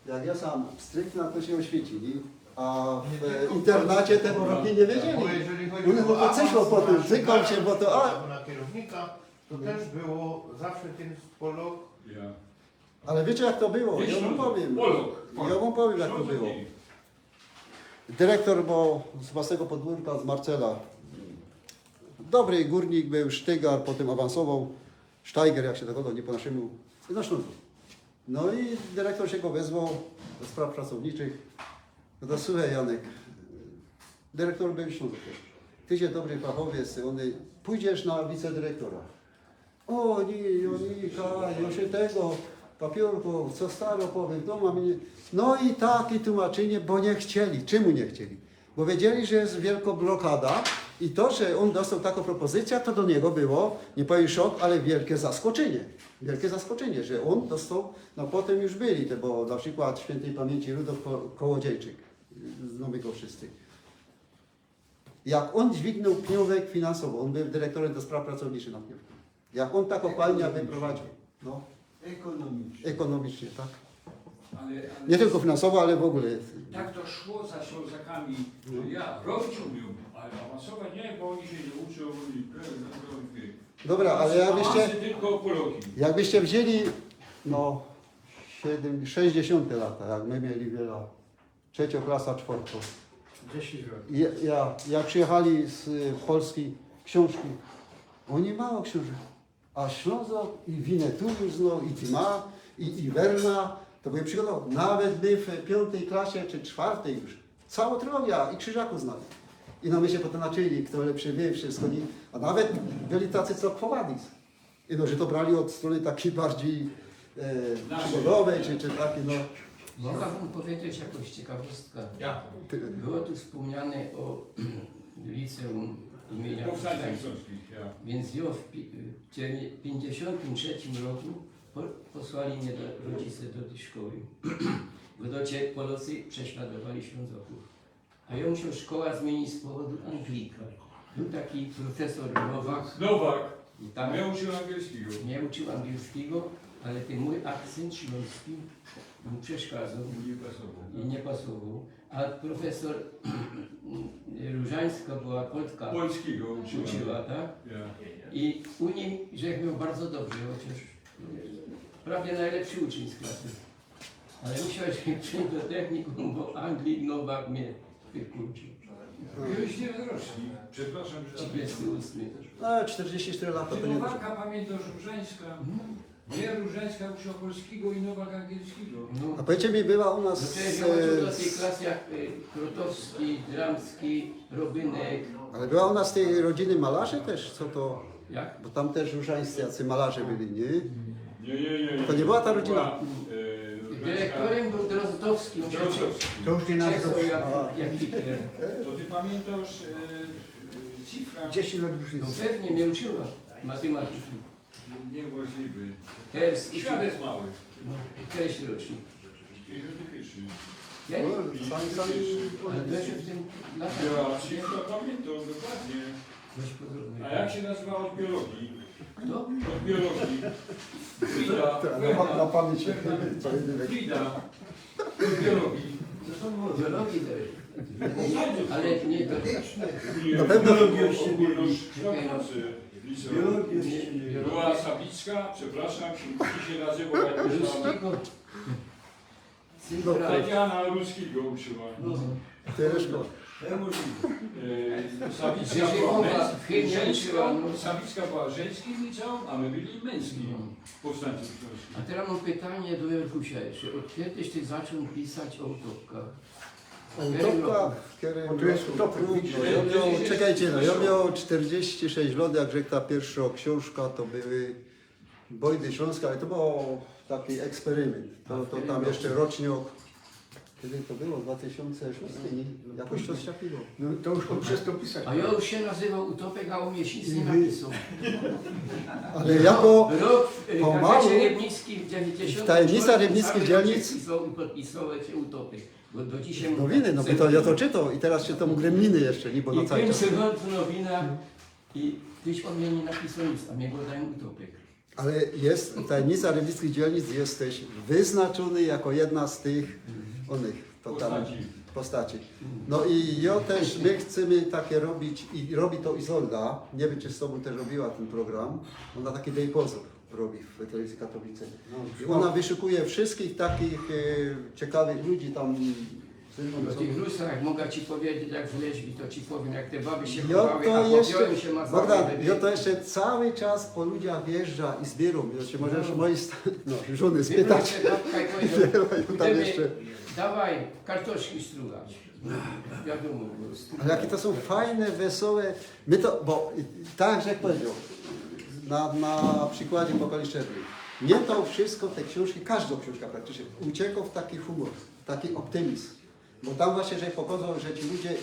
jak ja sam stryknę, to się oświeci, nie? A w e, internacie te Polacy nie Bo wiedzieli. jeżeli chodzi Mówię, no o to coś, no awans potem na cykam się, szpital, bo to, a- albo na kierownika, to też było zawsze ten polok. Ja. Ale wiecie jak to było? Wiesz, Ja wam no, powiem. Polok. Ja wam powiem jak to Ślązok było. nie. Dyrektor, bo z własnego podwórka z Marcela. Dobry górnik był, sztygar, potem awansował. Sztajger, jak się to gada, nie po naszemu. No, Ślązok. No i dyrektor się go wezwał do spraw pracowniczych. No to słuchaj, Janek, dyrektor był Ślązok. Ty się dobry fachowiec, ty, ony, pójdziesz na wicedyrektora. O nie, o nie, kaj, ja się tego, papiorku, co staro powiem, to mam nie... No i takie tłumaczenie, bo nie chcieli. Czemu nie chcieli? Bo wiedzieli, że jest wielka blokada i to, że on dostał taką propozycję, to do niego było, nie powiem szok, ale wielkie zaskoczenie. Wielkie zaskoczenie, że on dostał, no potem już byli te, bo na przykład świętej pamięci Rudolf Ko- Kołodziejczyk, znamy go wszyscy. Jak on dźwignął pniówek finansowo, on był dyrektorem do spraw pracowniczych na pniówku. Jak on ta kopalnia wyprowadził, no, Ekonomicznie. Ekonomicznie, tak? Ale, ale Nie tylko finansowo, ale w ogóle. Tak to szło za Ślązakami, No. że ja robić umiem, ale awansować nie, bo oni się nie uczą. I... Dobra, ale jakbyście, Awansy tylko Poloki. jakbyście wzięli, no, siedem, sześćdziesiąte lata, jak my mieli wiele, trzecia klasa, czwarta. dziesięć lat. I ja, jak przyjechali z y, Polski książki, oni mało książek. A Ślązok i Winnetou już znał, i Dumas, i, i Werna, to były przygotowane. Nawet my w piątej klasie czy czwartej już, całą trylogię i Krzyżaków znali. I no my się potem naczyli, kto lepszy wie, wszystko, nie? A nawet byli tacy, co Quo Vadis. I no, że to brali od strony takiej bardziej e, przygodowej, czy, czy takiej, no. Mogę wam powiedzieć jakąś ciekawostkę. Ja. Było tu wspomniane o liceum imienia Powstańców Powstańców. Śląskich, ja. Więc ja w pi- w dziewię- pięćdziesiątym trzecim roku po, posłali mnie do, rodzice do tej szkoły. Bo do cie Polacy prześladowali Ślązoków. A ja musiał szkoła zmienić z powodu Anglika. Był taki profesor Nowak Nowak, i tam ja uczył angielskiego. Nie uczył angielskiego, ale ten mój akcent śląski mu przeszkadzał Nie pasował. i nie pasował. A profesor Różańska była Polka, Polskiego uczyłem. Uczyła, tak? Ja. I u niej żech miał bardzo dobrze, chociaż prawie najlepszy uczeń z klasy. Ale musiał się przyjść do technikum, bo Anglik Nowak mnie wykurczył. Byłeś ile rocznik? Przepraszam, że... Trzydziesty ósmy. No, czterdzieści cztery lata Ty to nie dużo. Nowaka pamiętasz, Różańska? Nie, Różańska uczyła polskiego i Nowak angielskiego. No. A powiedzcie mi, była u No nas... to ja do e, tych klas jak y, Krotowski, Dramski, Robynek. Ale była u nas tej rodziny malarzy też, co to... Jak? Bo tam też różańscy jacy malarze byli, nie? Nie, nie, nie, nie. To nie była ta rodzina? Była, e, Dyrektorem był Drozdowski. On się Drozdowski. To już nie nasz cieszył rok. jak, jak Hitler. To ty pamiętasz e, e, cyfrę? dziesięć lat No różnicy. pewnie mnie uczyła matematyki. Niemożliwy. Hers i Świat jest mały. No, Hers rocznik. pięćdziesiąt pierwszy. Ten? Sami, sami... Ale to jeszcze w tym latach. Ja wszystko pamiętam dokładnie. Dość podobny. A jak się nazywa od biologii? Kto? Od biologii. Frida. Na, na pamięć. Frida. Od biologii. Biologii to jest. Ale nie to. Nie, Na pewno biologii ogólnokształcący. Biologii jeszcze nie. Była Sawicka, przepraszam, czy się nazywa jakoś tam. Ruskiego. No, Tatiana Ruskiego uczyła. No. Tereszko. Niemożliwe. E, Sawicka Grzegorzowa była męs- w Chemie żeńską, uczyła, no. Sawicka była żeńskim liceum, a my byli męskim No. Powstańców Śląskich. A teraz mam pytanie do Jorkusia jeszcze. Od kiedyś ty zaczął pisać o utopkach? Utopka, w którym... Bo tu jest utopek, Trudno. widzisz? Ja miał, czekajcie, no, ja miał czterdzieści sześć lat, jak rzekł, ta pierwsza książka, to były Bojdy Śląska, ale to był taki eksperyment. To, to tam jeszcze rocznik. Kiedy to było? dwa tysiące szósty, nie? Jakoś coś takiego. No to już on przestał pisać. A ja już się nazywał Utopek, a u mnie się nic nie napisał. Ale jako Rok w pomału gazecie Rybnickim w dziewięćdziesiątym w tajemnica czwartym Rybnickich cały Dzielnic. Rok pisał, pisał, podpisował się Utopek. Bo do dzisiaj Nowiny, no bo to ja to czytał i teraz czytam Gremliny jeszcze, nie? Bo na I cały pięć czas. sekund w nowinach i tyś o mnie nie napisał nic, a mnie gadają Utopek. Ale jest, tajemnica Rybnickich Dzielnic, jesteś wyznaczony jako jedna z tych onych, to tam Postaci. Postaci. No i ja też, my chcemy takie robić i robi to Izolda, nie wiem, czy z tobą też robiła ten program, ona taki Dej Pozór robi w telewizji Katowice. I ona wyszukuje wszystkich takich e, ciekawych ludzi, tam O tych Rusach mogę ci powiedzieć, jak wleźli, to ci powiem, jak te baby się Jo, chowały, to a jeszcze, chłopią się mazały. Bogdan, jo to jeszcze cały czas po ludziach jeżdża i zbiyrōm. Znaczy, możesz No. mojej st- no, żony Wybrał spytać. się babka i powiedział, Wybrał tam „Idziemy, jeszcze. Dawaj, kartoszki strugać”. No, wiadomo, po prostu. Ale jakie to są fajne, wesołe. My to, bo y, tak jak powiedział, na, na przykładzie Pokoju Szczerbin. Mie to wszystko, te książki, każda książka praktycznie uciekła w taki humor, taki optymizm. Bo tam właśnie, że pokazał, że ci ludzie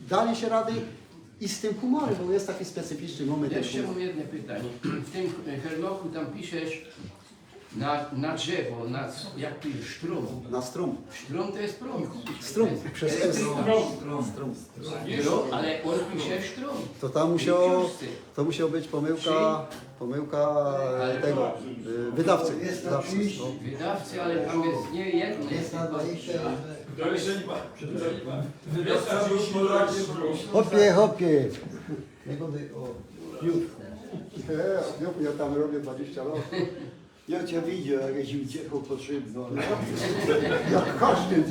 dali się rady i z tym humorem, bo jest taki specyficzny moment. Jeszcze mam jedno pytanie. W tym e, Herloku tam piszesz na, na drzewo, na, jak piszesz, sztrum. Na strum. Sztrum to jest prąd. Strum, przez S. Strum. Strum. Strum, ale on pisze sztrum. To tam W musiało, książce. To musiało być pomyłka, pomyłka e, tego, e, wydawcy. Wydawcy, no. Wydawcy, ale tam jest nie jedno. Jest na dwadzieścia. Proszę pani, proszę pani. Wydawca był Polakiem. Chłopie, chłopie. Ja będę o piórku. Ja, ja, ja tam robię dwadzieścia lat. Ja cię widzę, jak ci uciekło potrzebno. Jak każdy.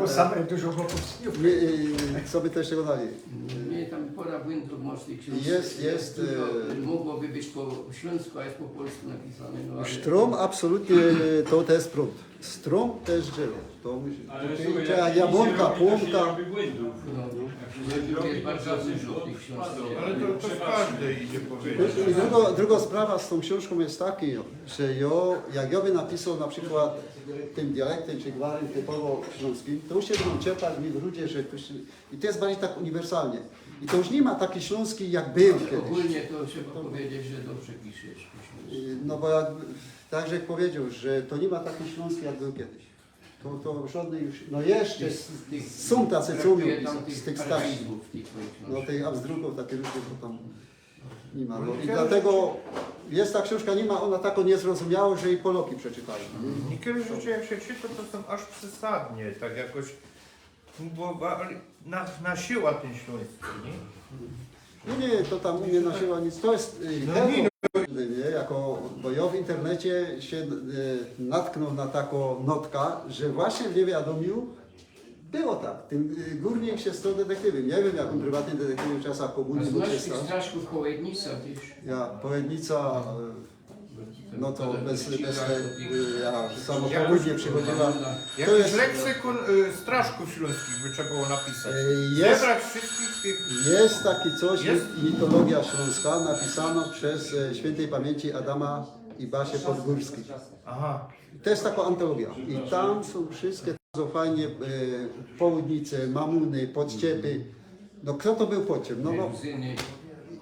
Bo same dużo chłopów z piórku. Nie, e, co by to jeszcze dodali? Nie, tam pora błędów masz w tej książce. Jest, jest, Dużo, e, mogłoby być po śląsku, a jest po polsku napisane. No, ale Sztrum absolutnie to, to jest prąd. Strum to jest drzewo. To musi, Ale to słuchaj, trzeba jak jabłonka, się robi, to się płomka. robi błędów. No, Jak się błędów robi, jest to bardzo się dużo w tej spadło. książce. Ale to, to w każdej idzie powiedzieć. I drugo, druga sprawa z tą książką jest taka, że jo, jak ja bym napisał na przykład tym dialektym czy gwarym typowo śląskim, to już się będą ciepać mi w rudzie, że tu się, i to jest bardziej tak uniwersalnie. I to już nie ma taki śląski jak był kiedyś. Ogólnie to trzeba powiedzieć, że dobrze piszesz. No bo jak, tak jak powiedział, że to nie ma taki śląski jak był kiedyś. To, to żadny już, no jeszcze Z tych- są tacy, co umieją Brakuje tam pisać, tych z tych starszych. Arabów, tych twoich No książek. tej Habsburgów, takie różne to tam nie ma. No. I Niektóre dlatego jest ta książka, nie ma ona taką niezrozumiałą, że jej Poloki przeczytają. Niektóre rzeczy jak się czyta, to są aż przesadnie, tak jakoś próbowali, na, na siła ten śląski, nie? No nie, to tam nie na siłę nic, to jest y, No tego, nie, nie, jako, bo ja w internecie się y, natknął na taką notkę, że właśnie w Niewiadomiu było tak, ten y, górnik się stał detektywem. Nie wiem, jak on prywatnie detektywem w czasach A komuny mógł się znasz tych stać. Straszków Połednica, wiesz? Ja, Połednica, y, no to bez, bez te, y, ja samo Ja- południe przychodziła. To Jakiś jest, leksykon y, straszków śląskich by trzeba było napisać. y, jest, Zebrać wszystkich tych... jest taki coś, Jest? mitologia śląska napisana przez e, świętej pamięci Adama i Basię Podgórskich. Aha. To jest taka antologia i tam są wszystkie bardzo fajnie e, południce, mamuny, podciepy. No kto to był podciep? No, no Meluzyny.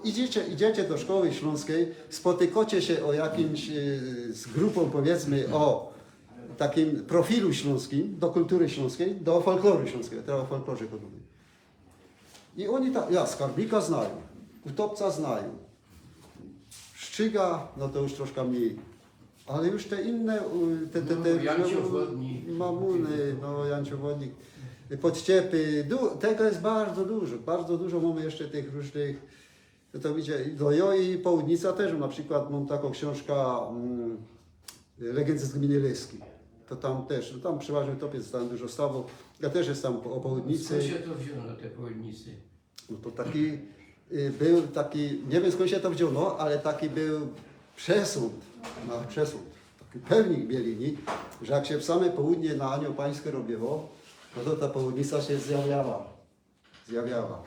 idziecie, idziecie do szkoły śląskiej, spotykacie się o jakimś e, z grupą powiedzmy o takim profilu śląskim, do kultury śląskiej, do folkloru śląskiego, teraz o folklorze gadają. I oni tak, ja Skarbnika znają, Utopca znają, Szczyga, no to już troszkę mniej. Ale już te inne, u- te, te, te No, Janciowodnik. Mamuny, no Janciowodnik, Podciepy, du, tego jest bardzo dużo, bardzo dużo mamy jeszcze tych różnych, no to widzicie, no jo i Południca też, na przykład mam taką książkę mm, Legendy z gminy Leski. To tam też, no tam przeważnie utopiec tam dużo stało. Ja też jestem o Południcy. Skąd się to wzięło, te Połednicy? No to taki y, był taki, nie wiem skąd się to wzięło, ale taki był przesąd, no, przesąd, taki pewnik w Bielini, że jak się w same południe na Anioł Pańskie robiło, no to ta Południca się zjawiała. Zjawiała.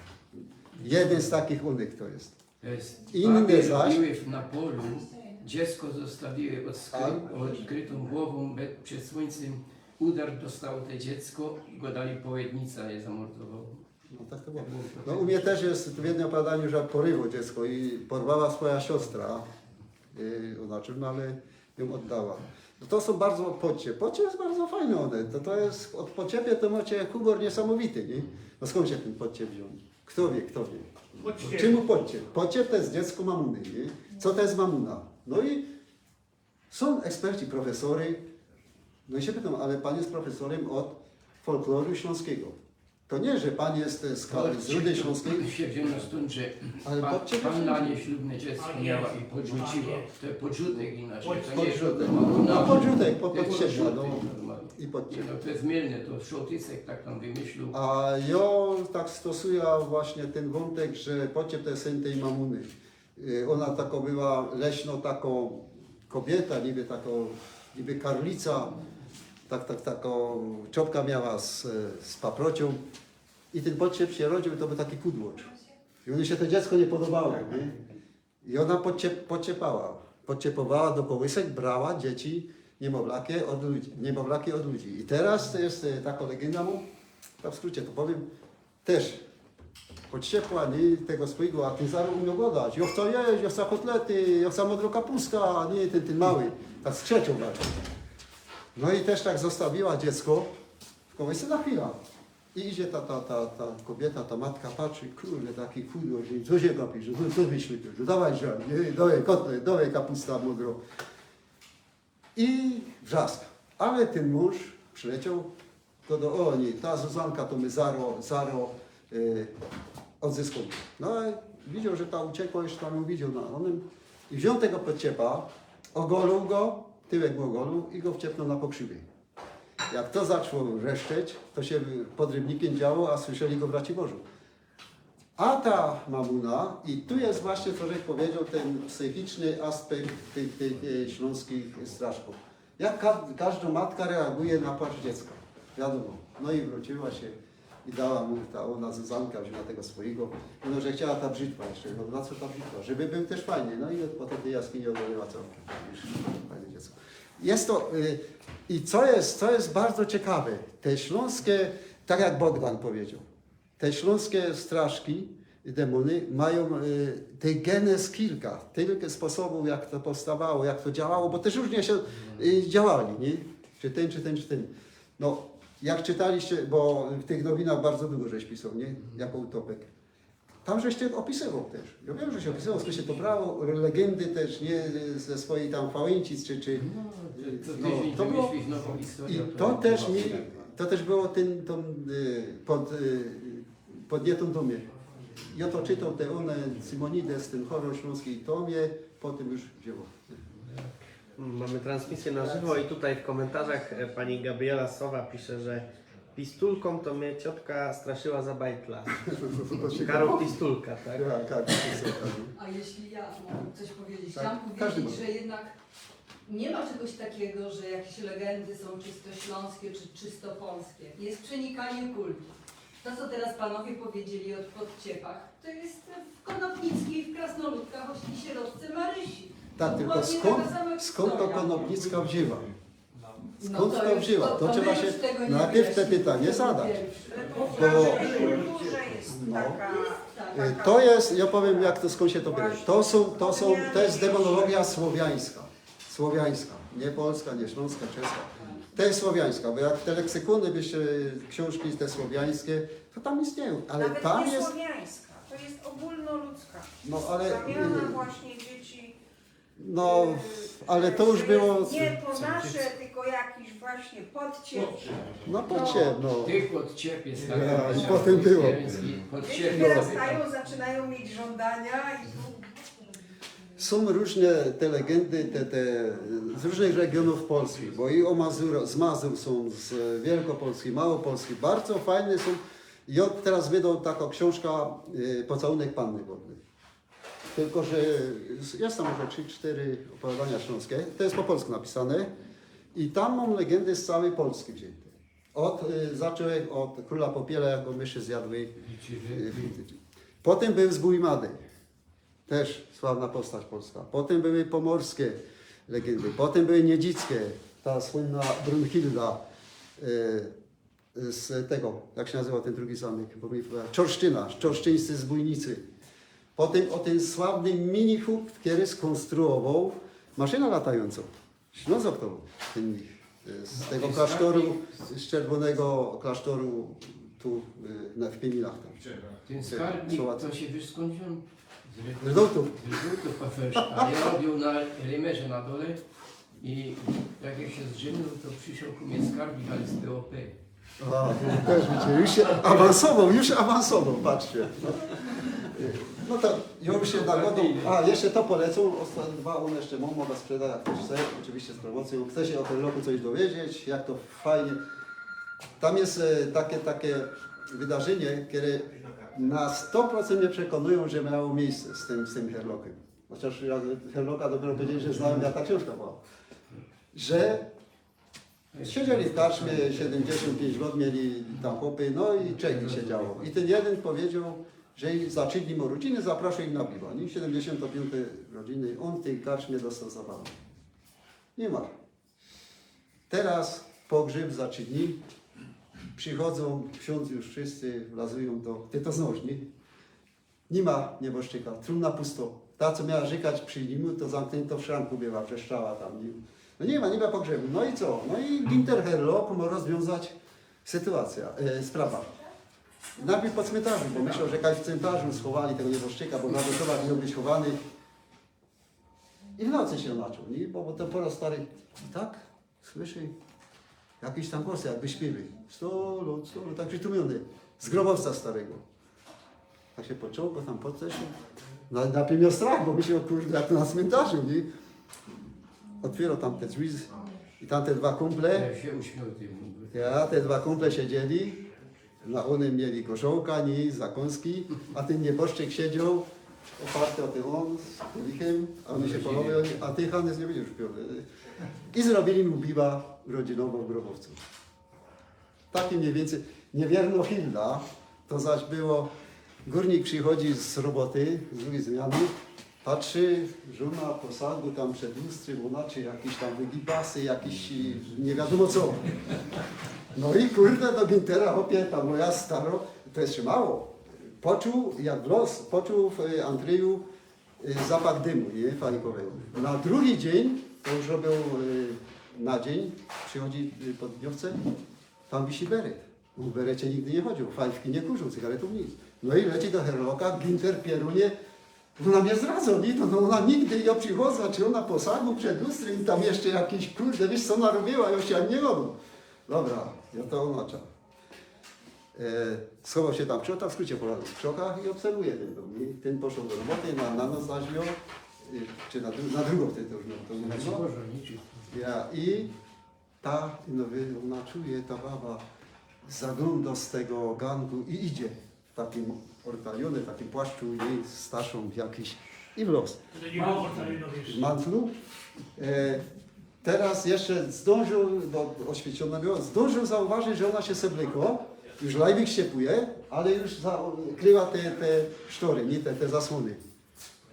Jeden z takich u nich to jest. To jest Inne papież zaś- Były na polu, dziecko zostawiły odskry, odkrytą głową, be- przed słońcem udar dostało te dziecko, go dali Połednica, je zamordowało. No tak to było. No, u mnie też jest w jednym opowiadaniu, że poryło dziecko i porwała swoja siostra, yy, znaczy, no ale ją oddała. No to są bardzo podciep. Podciep jest bardzo fajny one. To, to jest, od podciepie to macie humor niesamowity, nie? No skąd się ten podciep wziął? Kto wie, kto wie. Czemu podciep? Podciep to jest dziecko mamuny, nie? Co to jest mamuna? No i są eksperci, profesory. No i się pytam, ale pan jest profesorem od folkloru śląskiego. To niy, że pan je z, z, z Rudy Ślōnskij. Się wziął stąd, że Ale pa, patrzcie, panna proszę. Nieślubne dziecko miała i podrzuciła. To podrzutek inaczej. To nie jest Podrzutek. No, No, podrzutek, po, to jest podciepła, no. Podrzutek normalnie. I podciepła. No, to jest mylne, to Sołtysek tak tam wymyślił. A jŏ tak stosuja właśnie tyn wōntek, że podciep to je syn tyj mamuny. Y, ōna tako była leśno tako kobiyta, niby tako, niby karlica, tak, tak, tako czopka miała z, z paprociōm. I tyn podciep sie rodziył, to bōł taki kudłocz. I ōny sie to dziecko niy podobało, niy? I ōna podciep-, podciepała. Podciepowała do kołysek, brała dzieci, niymowlaki ôd ludzi, niymowlaki ôd ludzi. I teroz to je, y, tako legynda, no, tak w skrucie to powiym, tyż podciepła, niy, tego swojigo, a tyn zarŏz umioł godać. Jŏ chcã jeść, jŏ chcã kotlety, jŏ chcã modrŏ kapusta, a niy tyn, tyn mały. Tak z krzyczōm bardzo. No i tyż tak zostawiła dziecko w kołysce na chwila. I idzie ta, ta, ta, ta kobiyta, ta matka patrzy, kurde, taki kudło, że co sie gapisz, że co, co byś myślał, że dŏwej, że, niy, dŏwej kotlet, dŏwej kapusta modrŏ. I wrzask. Ale tyn mōnż przilecioł, godo, ô niy, ta Zuzanka to my zarŏz, zarŏz, y, ôdzyskiōm. No ale widzioł, że ta uciekła, już tam jōm widzioł na ōnym. I wziōn tego podciepa, ôgolił go, tyłek mu ôgolił i go wciepnōł na pokrzywij. Jak to zaczło wrzeszczeć, to sie pod Rybnikiym działo, a słyszeli go w Raciborzu. A ta mamuna, i tu je właśnie, co żech powiedzioł, tyn psychiczny aspekt tych, tych, e, ślōnskich straszkōw. Jak ka-, kożdŏ matka reaguje na płacz dziecka. Wiadōmo. No i wrōciła sie i dała mu ta, ōna Zuzanka wziōnła tego swojigo. No, że chciała ta brzitwa jeszcze. No, na co ta brzitwa? Żeby bōł tyż fajny. No i potym tyj jaskini ôgoliła całki. Już fajne dziecko. Je to, y, i co je, co je bardzo ciekawe, te ślōnskie, tak jak Bogdan powiedzioł, te ślōnskie straszki, demōny majōm, y, tyj genez kilka, tyjke sposobōw, jak to powstawało, jak to działało, bo tyż rōżnie sie, y, działali, niy? Czy tyn, czy tyn, czy tyn. No, jak czytaliście, bo w tych nowinach bardzo dugo żeś pisoł, niy? Jako utopek. Tam żeś ty ôpisowoł tyż. Jŏ wiym, że żeś ôpisowoł, skōnd sie to brało, legyndy tyż, niy, ze swojij tam Fałynci, czy, czy, No, to, to, no, tydzień to było, wymyślić nową historię, i to tyż mi, to tyż było tyn, tōm, y, pod, y, podnietōm do mie. Jŏ to czytoł, te ōne, Simonides, tyn horror ślōnski, i to mie potym już wziōnło. Mamy transmisję na żywo i tutaj w komentarzach e, pani Gabriela Sowa pisze, że pistulką to mnie ciotka straszyła za bajtla. Karol Pistulka, tak? Ja, tak, to jest okej. A jeśli ja mogę coś powiedzieć, Tak, chciałam każdy powiedzieć, może. Że jednak nie ma czegoś takiego, że jakieś legendy są czysto śląskie czy czysto polskie. Jest przenikanie kultur. To, co teraz panowie powiedzieli o podciepach, to jest w Konopnickiej, w Krasnoludkach, o sierotce Marysi. Tak, tylko Dokładnie skōnd, taka sama skōnd to historia. Konopnicka wziyła? No Skōnd to już- wzięła? To my trzeba już się tego nie najpierw te wyjaśnimy. pytanie zadać. Pierwsze. Ale po Bo- każdej kulturze jest No. taka, Y, taka... To jest, jŏ powiym, jak to, skōnd sie to bierze. To sōm, to sōm, to jest demonologia słowiańska. Słowiańska. Niy polska, niy ślōnska, czeska. To jest słowiańska, bo jak te leksykōny byście, ksiōnżki te słowiańskie, to tam istnieje, ale Nawet tam nie jest... Słowiańska, to jest ogólnoludzka. No, ale- Zamiana właśnie dzieci. No, ale to już y, było... Nie po nasze, tylko jakiś właśnie podciep. No, podciep, no. Tych podciep jest Ja, i potym było. Dzieci wyrastają, zaczynają mieć żądania i tu... Sōm rōżne te legendy, te, te z rōżnych regiōnōw Polski, bo i ô Mazuro, z Mazur sōm, z Wielkopolski, Małopolski, bardzo fajne sōm. I ôn teroz wydŏł takõ ksiōnżkã, y, Pocałunek Panny Wodnej. Tylko że je tam może trzi, sztyry ôpowiadania ślōnskie. To je po polsku napisane. I tam mōm legendy z cołkij Polski wziyte. Ôd, y, zaczōnłech ôd krōla Popiela, jak go myszy zjadły. Y, potym bōł Zbōj Mady. Tyż sławna postać polska. Potym były pōmōrskie legendy. Potym były niedzickie. Ta słynna Brunhilda, y, z tego, jak sie nazywoł tyn drugi zōmk, bo mi... Czorsztyna, czorsztyńscy zbōjnicy. Potym ô tyn sławnym mnichu, kery skōnstruowoł maszynã latajōncōm. Ślōnzok to bōł, tyn mnich. Y, z tego klasztoru, z czerwōnego klasztoru tu, y, na, w Piymilach tam. Tyn skarbnik, to sie wiysz skōnd wziōn? Z Rydōłtōw. Z Rydōłtōw, a jŏ robiōł na Rymerze na dole i jak żech sie zrzynōł, to prziszoł ku mie skarbnik, ale z P O P. A, to też wiecie, już się awansował, już awansował, patrzcie. No to już się nagodą. A, jeszcze to polecą. Osta- Dwa one jeszcze mam, mogę sprzedać, jak ktoś chce, oczywiście z promocją. Chce się o tym roku coś dowiedzieć, jak to fajnie. Tam jest e, takie, takie wydarzenie, które na sto procent mnie przekonują, że miało miejsce z tym, z tym Herlokiem. Chociaż ja Herloka dopiero powiedzieli, że znałem, jak ta książka była. Że siedzieli w karczmie, siedemdziesiąt pięć lat mieli tam chłopy, no i czekli się działo. I ten jeden powiedział, że za trzy dni ma urodziny, zapraszał ich na piwo. Nie? Siedemdziesiąt piąte rodziny, on w tej karczmie dostał zawału. Nie ma. Teraz pogrzeb za trzy dni. Przychodzą, ksiądz już wszyscy wlazują do, ty to znasz, nie? Nie ma nieboszczyka, trumna pusto. Ta, co miała rzekać przy nim, to zamknięto w szranku była, wrzeszczała tam. Nie? No nie ma, nie ma pogrzebu. No i co? No i Ginter Herlock mógł rozwiązać sytuację, e, sprawę. Najpierw po cmentarzu, bo myślał, że jakoś w cmentarzu schowali tego nieboszczyka, bo na Wojtowa miał być chowany. I w nocy się zaczął, nie? Bo, bo to po raz stary i tak słyszy jakiś tam głos, jakby śpiewy. Sto lat, sto lat, tak przytłumiony. Z grobowca starego. Tak się poczuł, bo tam podszedł. Na, najpierw miał strach, bo myślał, kurde, jak to na cmentarzu, nie? Otwierał tam te drzwi z- i tam te dwa kumple. Ja się uśmiał tym. Ja, te dwa kumple siedzieli, na onym mieli gorzołka, nie, zakąski, a ten nieboszczyk siedział oparty o ten on z kielichem, a oni się polowają, a ty, Hannes, nie będziesz pił. I zrobili mu biwa rodzinową w grobowcu. Taki mniej więcej, niewierno Hilda, to zaś było, górnik przychodzi z roboty, z drugiej zmiany, patrzy, żona w posagu tam przed lustrym, ona czy jakieś tam wygibasy, jakieś e, nie wiadomo co. No i kurde, do Gintera, chłopie, ta moja staro, to jeszcze mało. Poczuł jak los, poczuł w e, Andrzeju e, zapach dymu, nie? Fajkowego. Na drugi dzień, to już robił e, na dzień, przychodzi e, po dniówce, tam wisi beret. On w berecie nigdy nie chodził, fajki nie kurzył, cygaretów, nic. No i leci do Herlocka, Ginter pierunie, ona mnie zdradza, nie? To no ona nigdy, ja przychodzę, czy ona w posagu przed lustrym i tam jeszcze jakiś, kurde, wiesz co ona robiła, już ja nie robił. Dobra, ja to oznaczam. E, schował się tam w krzokach, w skrócie poradł w krzokach i obserwuje ten dom. I ten poszedł do roboty, na, na noc zaś miał, e, czy na, dru- na drugą wtedy to już miał, to już Znaczy miał. Boże, niczym. Ja, i ta, no, wy- ona czuje, ta baba zagląda z tego ganku i idzie w takim ortaliony, w takim płaszczu i starszą jakiś i w los. To nie było ortalinowiesz. W mantlu. E, teraz jeszcze zdążył, bo oświecione było, zdążył zauważyć, że ona się seblykło, już lajbik się puje, ale już zakryła te, te sztory, nie te, te zasłony.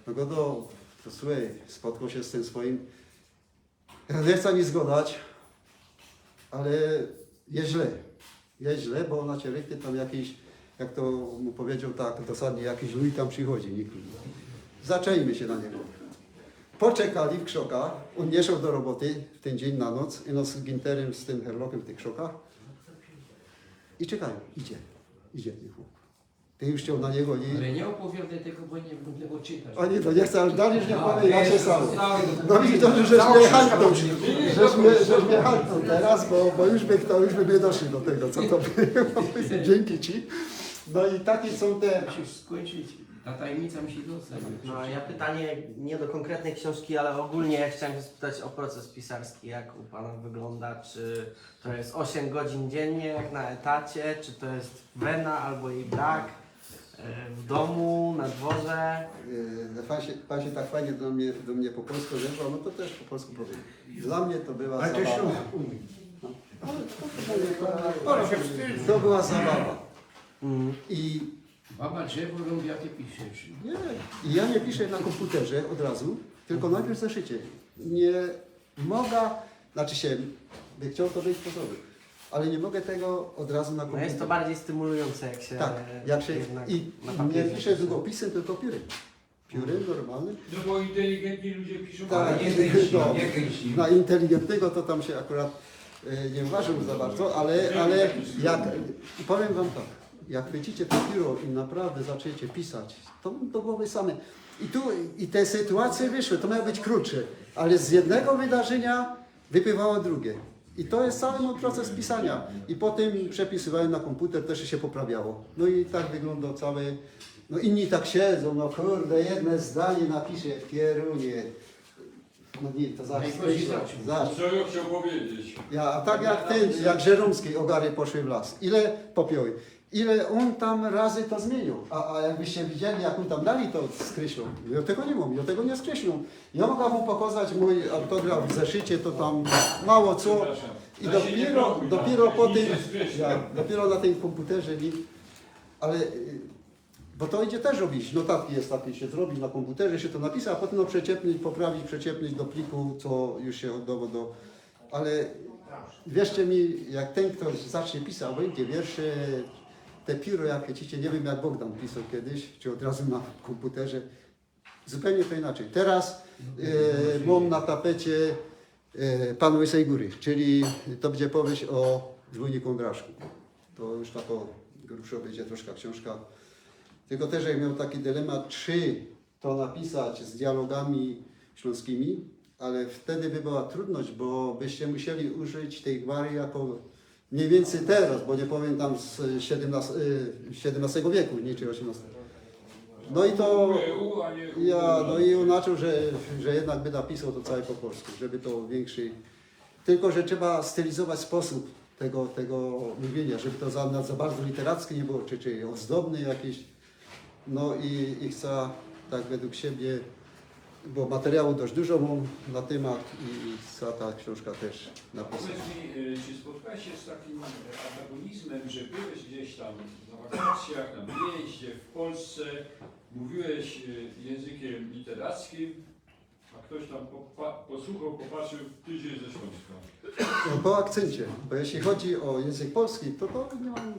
No go do, to słuchaj, spotkał się z tym swoim, ja nie chcę nic zgodać, ale jest źle. Jest źle, bo ona cię ryknie tam jakiś, jak to mu powiedział tak dosadnie, jakiś luj tam przychodzi, nie? Zaczajmy się na niego. Poczekali w krzokach, on nie szedł do roboty w ten dzień na noc, i no z Ginterem, z tym Herlockiem w tych krzokach. I czekają, idzie, idzie ten chłop. Ty już chciał na niego, nie? Ale nie opowiadaj tego, bo nie będę go czytać. A nie, to nie chcę, ale dalej już nie A, powiem, jak się jest stało. cały- No widzisz, dobrze, żeś Cały mnie czas hańknął, tam- żeś mnie, żeś mnie hańknął teraz, bo, bo już by to, już by my doszli do tego, co to było. Dzięki ci. No i takie są te... Musisz skończyć. Ta tajemnica musi zostać. No, ja pytanie nie do konkretnej książki, ale ogólnie chciałem się spytać o proces pisarski, jak u Pana wygląda, czy to jest osiem godzin dziennie, jak na etacie, czy to jest wena albo jej brak, e, w domu, na dworze. Yy, Pan się, pan się tak fajnie do mnie, do mnie po polsku odezwał, no to też po polsku powiem. Dla mnie to była Ale to zabawa. Ślązak umie. To była zabawa. I Baba drzewo rąbie, a ty piszesz. Nie. I ja nie piszę na komputerze od razu, tylko najpierw w zeszycie. Nie mogę, znaczy się, by chciał to być sposoby, ale nie mogę tego od razu na No komputerze. Jest to bardziej stymulujące, jak się. Tak, jak się jednak i na nie papierze piszę pisze. Długopisem, tylko piórem. Piórem normalnym. No bo inteligentni ludzie piszą. Tak, Nie kręci, no, nie kręci. Na inteligentnego to tam się akurat e, nie uważam za bardzo, ale, ale jak, i powiem wam tak, jak chwycicie to pióro i naprawdę zaczniecie pisać, to do głowy same. I tu i te sytuacje wyszły, to miało być krótsze, ale z jednego wydarzenia wypływało drugie. I to je cały mōj proces pisaniŏ. I potym przepisywałem na kōmputer, też sie poprawiało. No i tak wyglōndŏ całe. No inni tak siedzōm, no kurde, jedne zdanie napisze, pierunie. No niy, to zaś. Najgorzej zaczął. Zaś. Co jŏ chcioł powiedzieć? Ja, a tak jak tyn, jak Żerōmski, ôgary poszły w las. Ile popioły. Ile ôn tam razy to zmiyniył. A, a jakbyście widzieli, jak ôn tam dalij to skryślōm. Jŏ tego niy mōm, jŏ tego niy skryślōm. Jŏ mogã wōm pokozać mōj autograf w zeszycie, to tam mało co. Przepraszam. I Da się nie dopiero, blokuj, dopiero tam po tym, nie skryślaj. Ja, dopiero na tym kōmputerze, niy? Ale, y, bo to idzie też robić, notatki jest takie, się zrobi na kōmputerze, się to napisze, a potym no przeciepnąć, poprawić, przeciepnąć do pliku, co już się oddało do... Ale wierzcie mi, jak ten ktoś zacznie pisać, obojętnie wiersze, te pióro jak chcecie, nie wiem jak Bogdan pisał kiedyś, czy od razu na kōmputerze, zupełnie to inaczej. Teraz e, mam na tapecie e, Pan Łysej Góry, czyli to będzie powieść o dwójniku Draszku. To już tako grubszo będzie troszkę książka. Tylko też jak miał taki dylemat, czy to napisać z dialogami śląskimi, ale wtedy by była trudność, bo byście musieli użyć tej gwary jako mniej więcej teraz, bo nie powiem tam z siedemnastego, y, siedemnastego wieku, nie, czy osiemnastego. No i to... U, a nie u. Ja, no i on zaczął, że, że jednak by napisał to całe po polsku, żeby to większy... Tylko, że trzeba stylizować sposób tego, tego mówienia, żeby to za, za bardzo literackie nie było, czy, czy ozdobny jakiś. No i, i chcę tak według siebie, bo materiału dość dużo mam na temat i, i chcę ta książka też napisać. Powiedz mi, y, czy spotkałeś się z takim antagonizmem, że byłeś gdzieś tam na wakacjach, na wyjeździe w Polsce, mówiłeś y, językiem literackim, a ktoś tam popa- posłuchał, popatrzył, ty żeś ze Śląska. No, po akcencie, bo jeśli chodzi o język polski, to, to nie mam...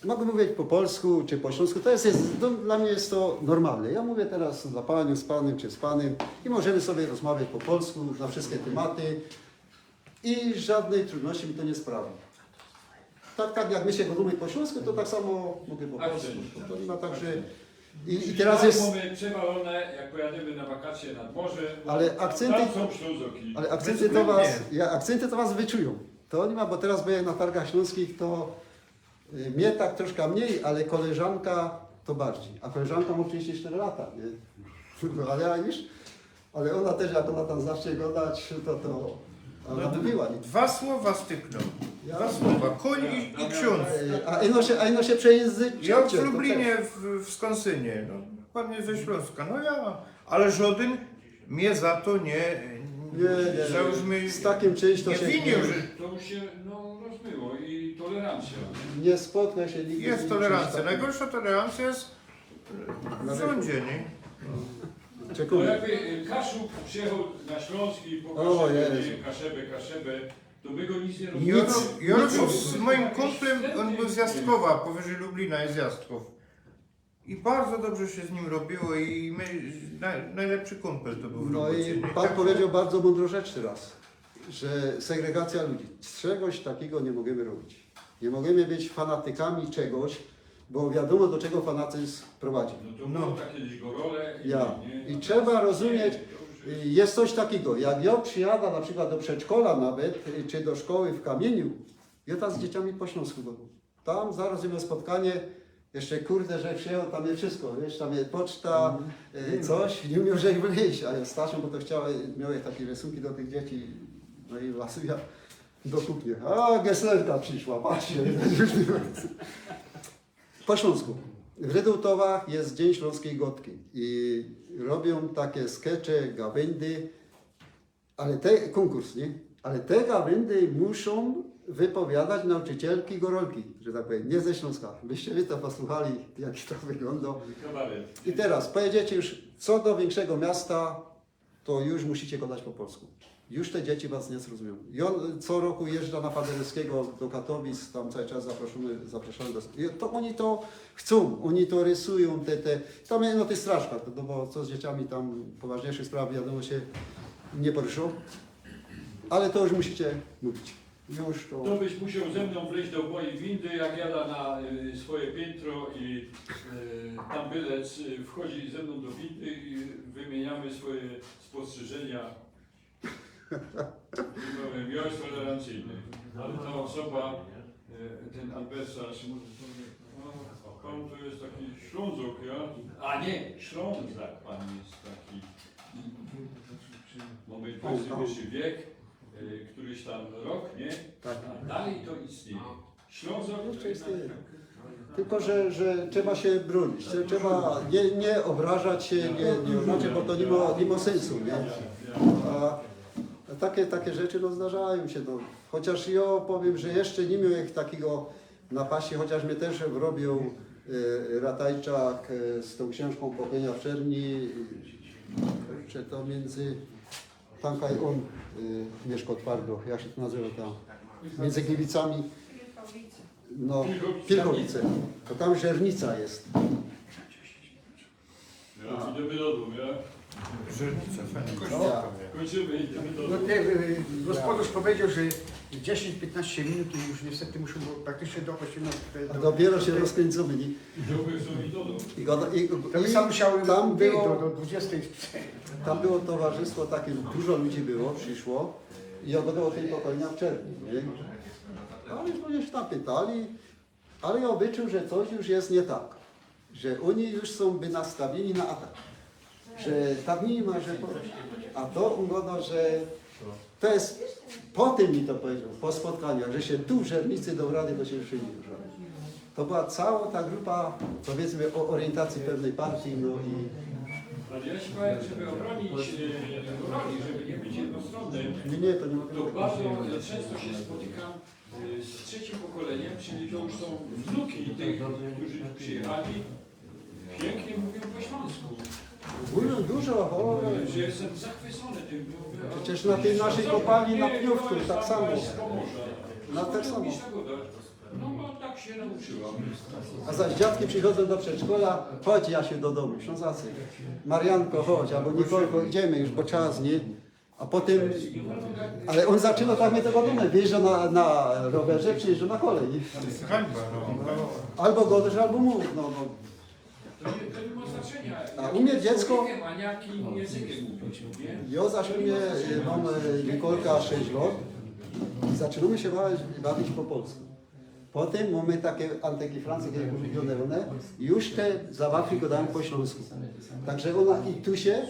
Mogę mówić po polsku czy po śląsku, to jest, jest, no, dla mnie jest to normalne. Ja mówię teraz dla panią, z panem czy z panem i możemy sobie rozmawiać po polsku na wszystkie tematy i żadnej trudności mi to nie sprawi. Tak, tak jak my się godamy po śląsku, to tak samo mogę po polsku. Akcent. To nie ma tak, że... I, i teraz jest... Mamy przewalone, jak pojadymy na wakacje nad morze, bo Ale tam- akcenty- tam są Ślązoki. Ale akcenty to was, ja, akcenty to was wyczują. To nie ma, bo teraz byłem na targach śląskich, to y, mnie tak troszkę mniej, ale koleżanka to bardziej. A koleżanka ma trzydzieści cztery lata, nie? No, ale ja już, ale ona też jak ona tam zacznie godać, to, to ona No, by była, nie? Dwa słowa styknął. Ja- Dwa słowa. Koń i, i ksiądz. Y, A ino się, a ino się przejęzyczy. Ja w Lublinie, w, w Skąsynie. No, pan jest ze Śląska. No ja, ale żaden mnie za to nie... Nie, nie, Załóżmy, nie. Z takim czymś to nie się... winił, że To już się no, rozmyło i tolerancja. Nie spotkaj się nigdy z jest nim tolerancja. czymś takim. Najgorsza tolerancja jest w rządzie, nie? To Czekuję. jakby y, Kaszub przyjechał na Śląsk i po O, Kaszebie, Jezu. nie, Kaszebie, Kaszebie, to my go nic nie Ja, rozumiemy. ro- ja robił z moim kumplem, on był z Jastkowa, powyżej Lublina jest Jastkow. I bardzo dobrze się z nim robiło i my, na, najlepszy kumpel to był w No robocie, i nie? pan Tak, powiedział bardzo mądrą rzecz teraz, że segregacja ludzi. Czegoś takiego nie możemy robić. Nie możemy być fanatykami czegoś, bo wiadomo do czego fanatyzm prowadzi. No to No. było takie gdzieś gorole i Ja. nie, I trzeba rozumieć, nie, to już jest- y, jest coś takiego, jak ja przyjadę na przykład do przedszkola nawet, y, czy do szkoły w Kamieniu, ja tam z dzieciami po śląsku gadam. Tam zaraz miał spotkanie, jeszcze kurde, że przyjechał, tam jest wszystko, wiesz, tam jest poczta, y, coś, nie umiał, że ich wyjść, a ja Stasią, bo to chciała, miałeś takie rysunki do tych dzieci, no i lasu ja do kuchni. A, Geslerka przyszła, patrzcie. Po śląsku. W Rydułtowach jest Dzień Śląskiej Godki i robią takie skecze, gawędy, ale te, konkurs, nie? Ale te gawędy muszą wypowiadać nauczycielki gorolki, że tak powiem, nie ze Śląska. Byście wy to posłuchali, jak to wygląda. Kabaret. I teraz pojedziecie już co do większego miasta, to już musicie gadać po polsku. Już te dzieci was nie zrozumieją. Ja co roku jeżdżę na Paderewskiego do Katowic, tam cały czas zaproszony, zapraszany do... I to oni to chcą, oni to rysują, te, te, tam no tych straszkach, no bo co z dzieciami tam poważniejszych spraw wiadomo się nie poruszą, ale to już musicie mówić. Już to... To byś musiał ze mną wleźć do mojej windy, jak jadę na y, swoje piętro i y, tam bylec y, wchodzi ze mną do windy i wymieniamy swoje spostrzeżenia. Nie powiem, ja jest tolerancyjny, ale ta osoba, e, ten adwersarz, no, pan to jest taki Ślązok, ja? A nie, Ślązak pan jest taki. Mamy dwudziesty pierwszy wiek, e, któryś tam rok, nie? Tak. A dalej to istnieje. Ślązok Jeszcze istnieje. Tylko, że, że trzeba się bronić. Trze- Trzeba nie, nie obrażać się, nie, nie oznaczać, bo to nie ma, nie ma sensu, nie? A takie, takie rzeczy no, zdarzają się. No. Chociaż ja powiem, że jeszcze nie miałem takiego napaści, chociaż mnie też robił e, Ratajczak e, z tą książką Popełnienia w Czerni, e, czy to między, tam kaj on e, mieszkał twardo, jak się to nazywa tam, między Gliwicami, no, Pilchowice. To tam Żernica jest. Ja, idziemy do domu, ja? Żernica, fajnie. Ja. Kończymy, idziemy do No, domu. te, y, gospodarz powiedział, że dziesięć piętnaście minut i już niestety muszą było praktycznie dopaść na te... A dopiero się rozkręcimy, nie? Wziąłbym sobie do domu. I, go- i, To by i sam musiały tam wyjść było, do, do dwudziestej. Tam było towarzystwo takie, dużo ludzi było, przyszło i ja gadał o tej Popełnienia w Czerni, nie? Ale już ludzie się tam pytali, ale ja wyczuł, że coś już jest nie tak, że oni już są by nastawieni na atak, że tak nie ma, że po, a to ugoda, że to jest, po tym mi to powiedział, po spotkaniach, że się tu w Żernicy do rady to się już nie rusza. To była cała ta grupa, powiedzmy, o orientacji pewnej partii, no i Ale ja się bałem, żeby obronić e, roli, żeby nie być jednostronnym. nie, nie, to nie To bardzo często się spotykam e, z trzecim pokoleniem, czyli to już są wnuki tych, którzy tu przyjechali. Pięknie mówią po śląsku. Dużo, dużo, o, Że jestem zachwycony tym. Mówię, Przecież na tej naszej kopalni na Pniówku tak samo. Z Pomorza. Na tak samo. No bo tak się nauczyłam. A zaś dziadki przychodzą do przedszkola, chodź Jasiu do domu, Ślązacy. Marianko, chodź, albo Nikolko, idziemy już, bo czas, nie? A potem, ale on zaczyna tak mnie tego domem, wyjeżdża na, na rowerze, przyjeżdża na kolei. Hańba, no. Albo gadasz, albo mów, no, no. To nie, to nie ma znaczenia. A u mnie dziecko- Człowiekiem, a nie jakim językiem mówić, nie? Ja zaś u mnie e, mam e, Nikolka sześć lat i zaczynamy się bawić, bawić po polsku. Potem mamy takie antyki Francji, takie ulubione one, już te zabawki gadają po śląsku. Także ona i tu się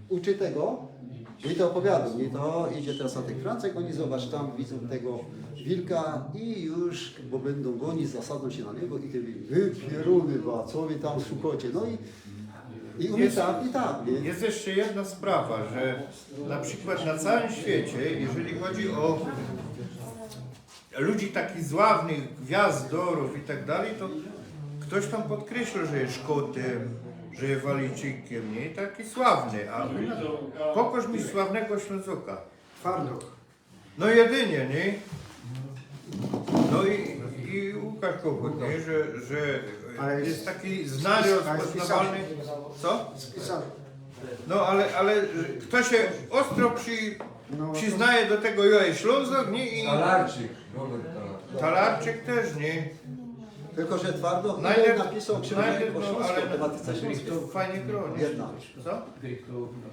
uczy tego, i to opowiadam, i to idzie teraz na tych Francjach, oni zobacz, tam widzą tego wilka i już, bo będą gonić, zasadzą się na niego i ty mówisz, wy pieruny, ba, co wy tam szukacie, no i, i u mnie Jest- tak, i tak, nie? Jest jeszcze jedna sprawa, że na przykład na całym świecie, jeżeli chodzi o ludzi takich sławnych, gwiazdorów i tak dalej, to ktoś tam podkreślił, że jest Szkotym, że jest Walijczykiem, nie? Taki sławny, a u nas... Pokaż mi sławnego Ślązoka. Twardo. No jedynie, nie? No i, i Łukasz Kogut, nie? Że, że Ale jest taki znany, ale rozpoznawalny. Co? Spisał. No ale, ale kto się ostro przy, No, przyznaje do tego, że jest Ślązok, nie? I Talarczyk, Robert Talarczyk. Talarczyk też, nie? Tylko, że twardo Najlepiej- napisał książkę najlepiej, po no, śląsku, ale- o tematyce śląskiej. Fajnie gronie. Jedna. Co? Gryftołówna.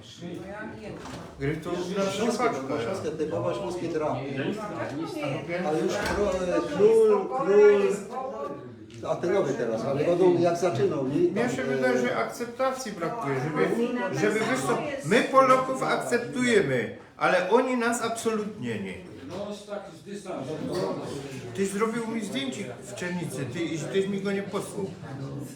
Gryftołówna Śląskie, Szczepaczka. po śląsku, typowa śląski drama. Nie jest tak, nie jest tak. Ale już król, król, król atenowy teraz, ale wiadomo jak zaczynał, nie? Mnie się wydaje, że akceptacji brakuje, żeby, żeby wiesz co, my Polaków akceptujemy, ale oni nas absolutnie nie. No z tak z dystansu. Ty zrobił mi zdjęcie w Czernicy, ty, i tyś mi go nie posłał.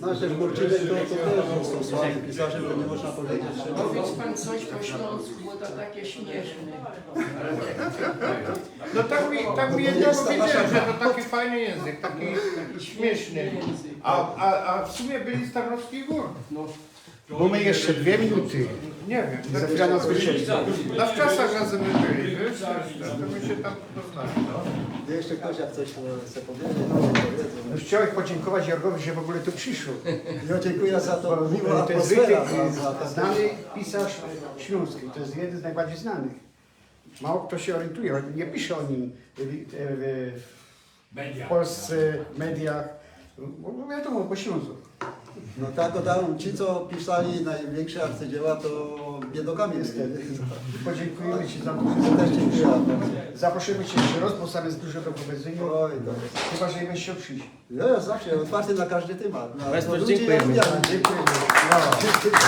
No też Murczynek to, to też został sławnym pisarzem, to nie można powiedzieć, że... Powiedz pan coś po śląsku, bo to takie śmieszne. No tak mi, tak mi jedni powiedzieli, że to taki fajny język, taki śmieszny. A, a, a w sumie byli z Tarnowskich Gór. Mamy jeszcze dwie minuty. Nie wiem. Za chwilę nas wyciągnie. Na wczasach razem my byli, wiesz, to my się tam poznali, no. Jeszcze ktoś jak coś e, chce powiedzieć, to powiedzą. Chciałem podziękować Jorgowi, że w ogóle tu przyszło. Ja dziękuję za to miłą To jest atmosfera. wybitny, Za, za, za, znany pisarz śląski, to jest jeden z najbardziej znanych. Mało kto się orientuje, nie pisze o nim w, w, w Polsce, mediach, bo wiadomo, po Ślązoku. No tak, to tam ci, co pisali największe arcydzieła, to biedokami byli. Podziękujemy Ci za to. Ja też dziękuję. Zaprosimy Cię jeszcze raz, bo sam jest dużo do powiedzenia. Oj, no. Chyba że nie będziesz chciał przyjść. Ja, ja zawsze otwarty na każdy temat. Na Państwu podróże i dziękujemy. na wywiady. Dziękuję. Brawo. Dziękuję.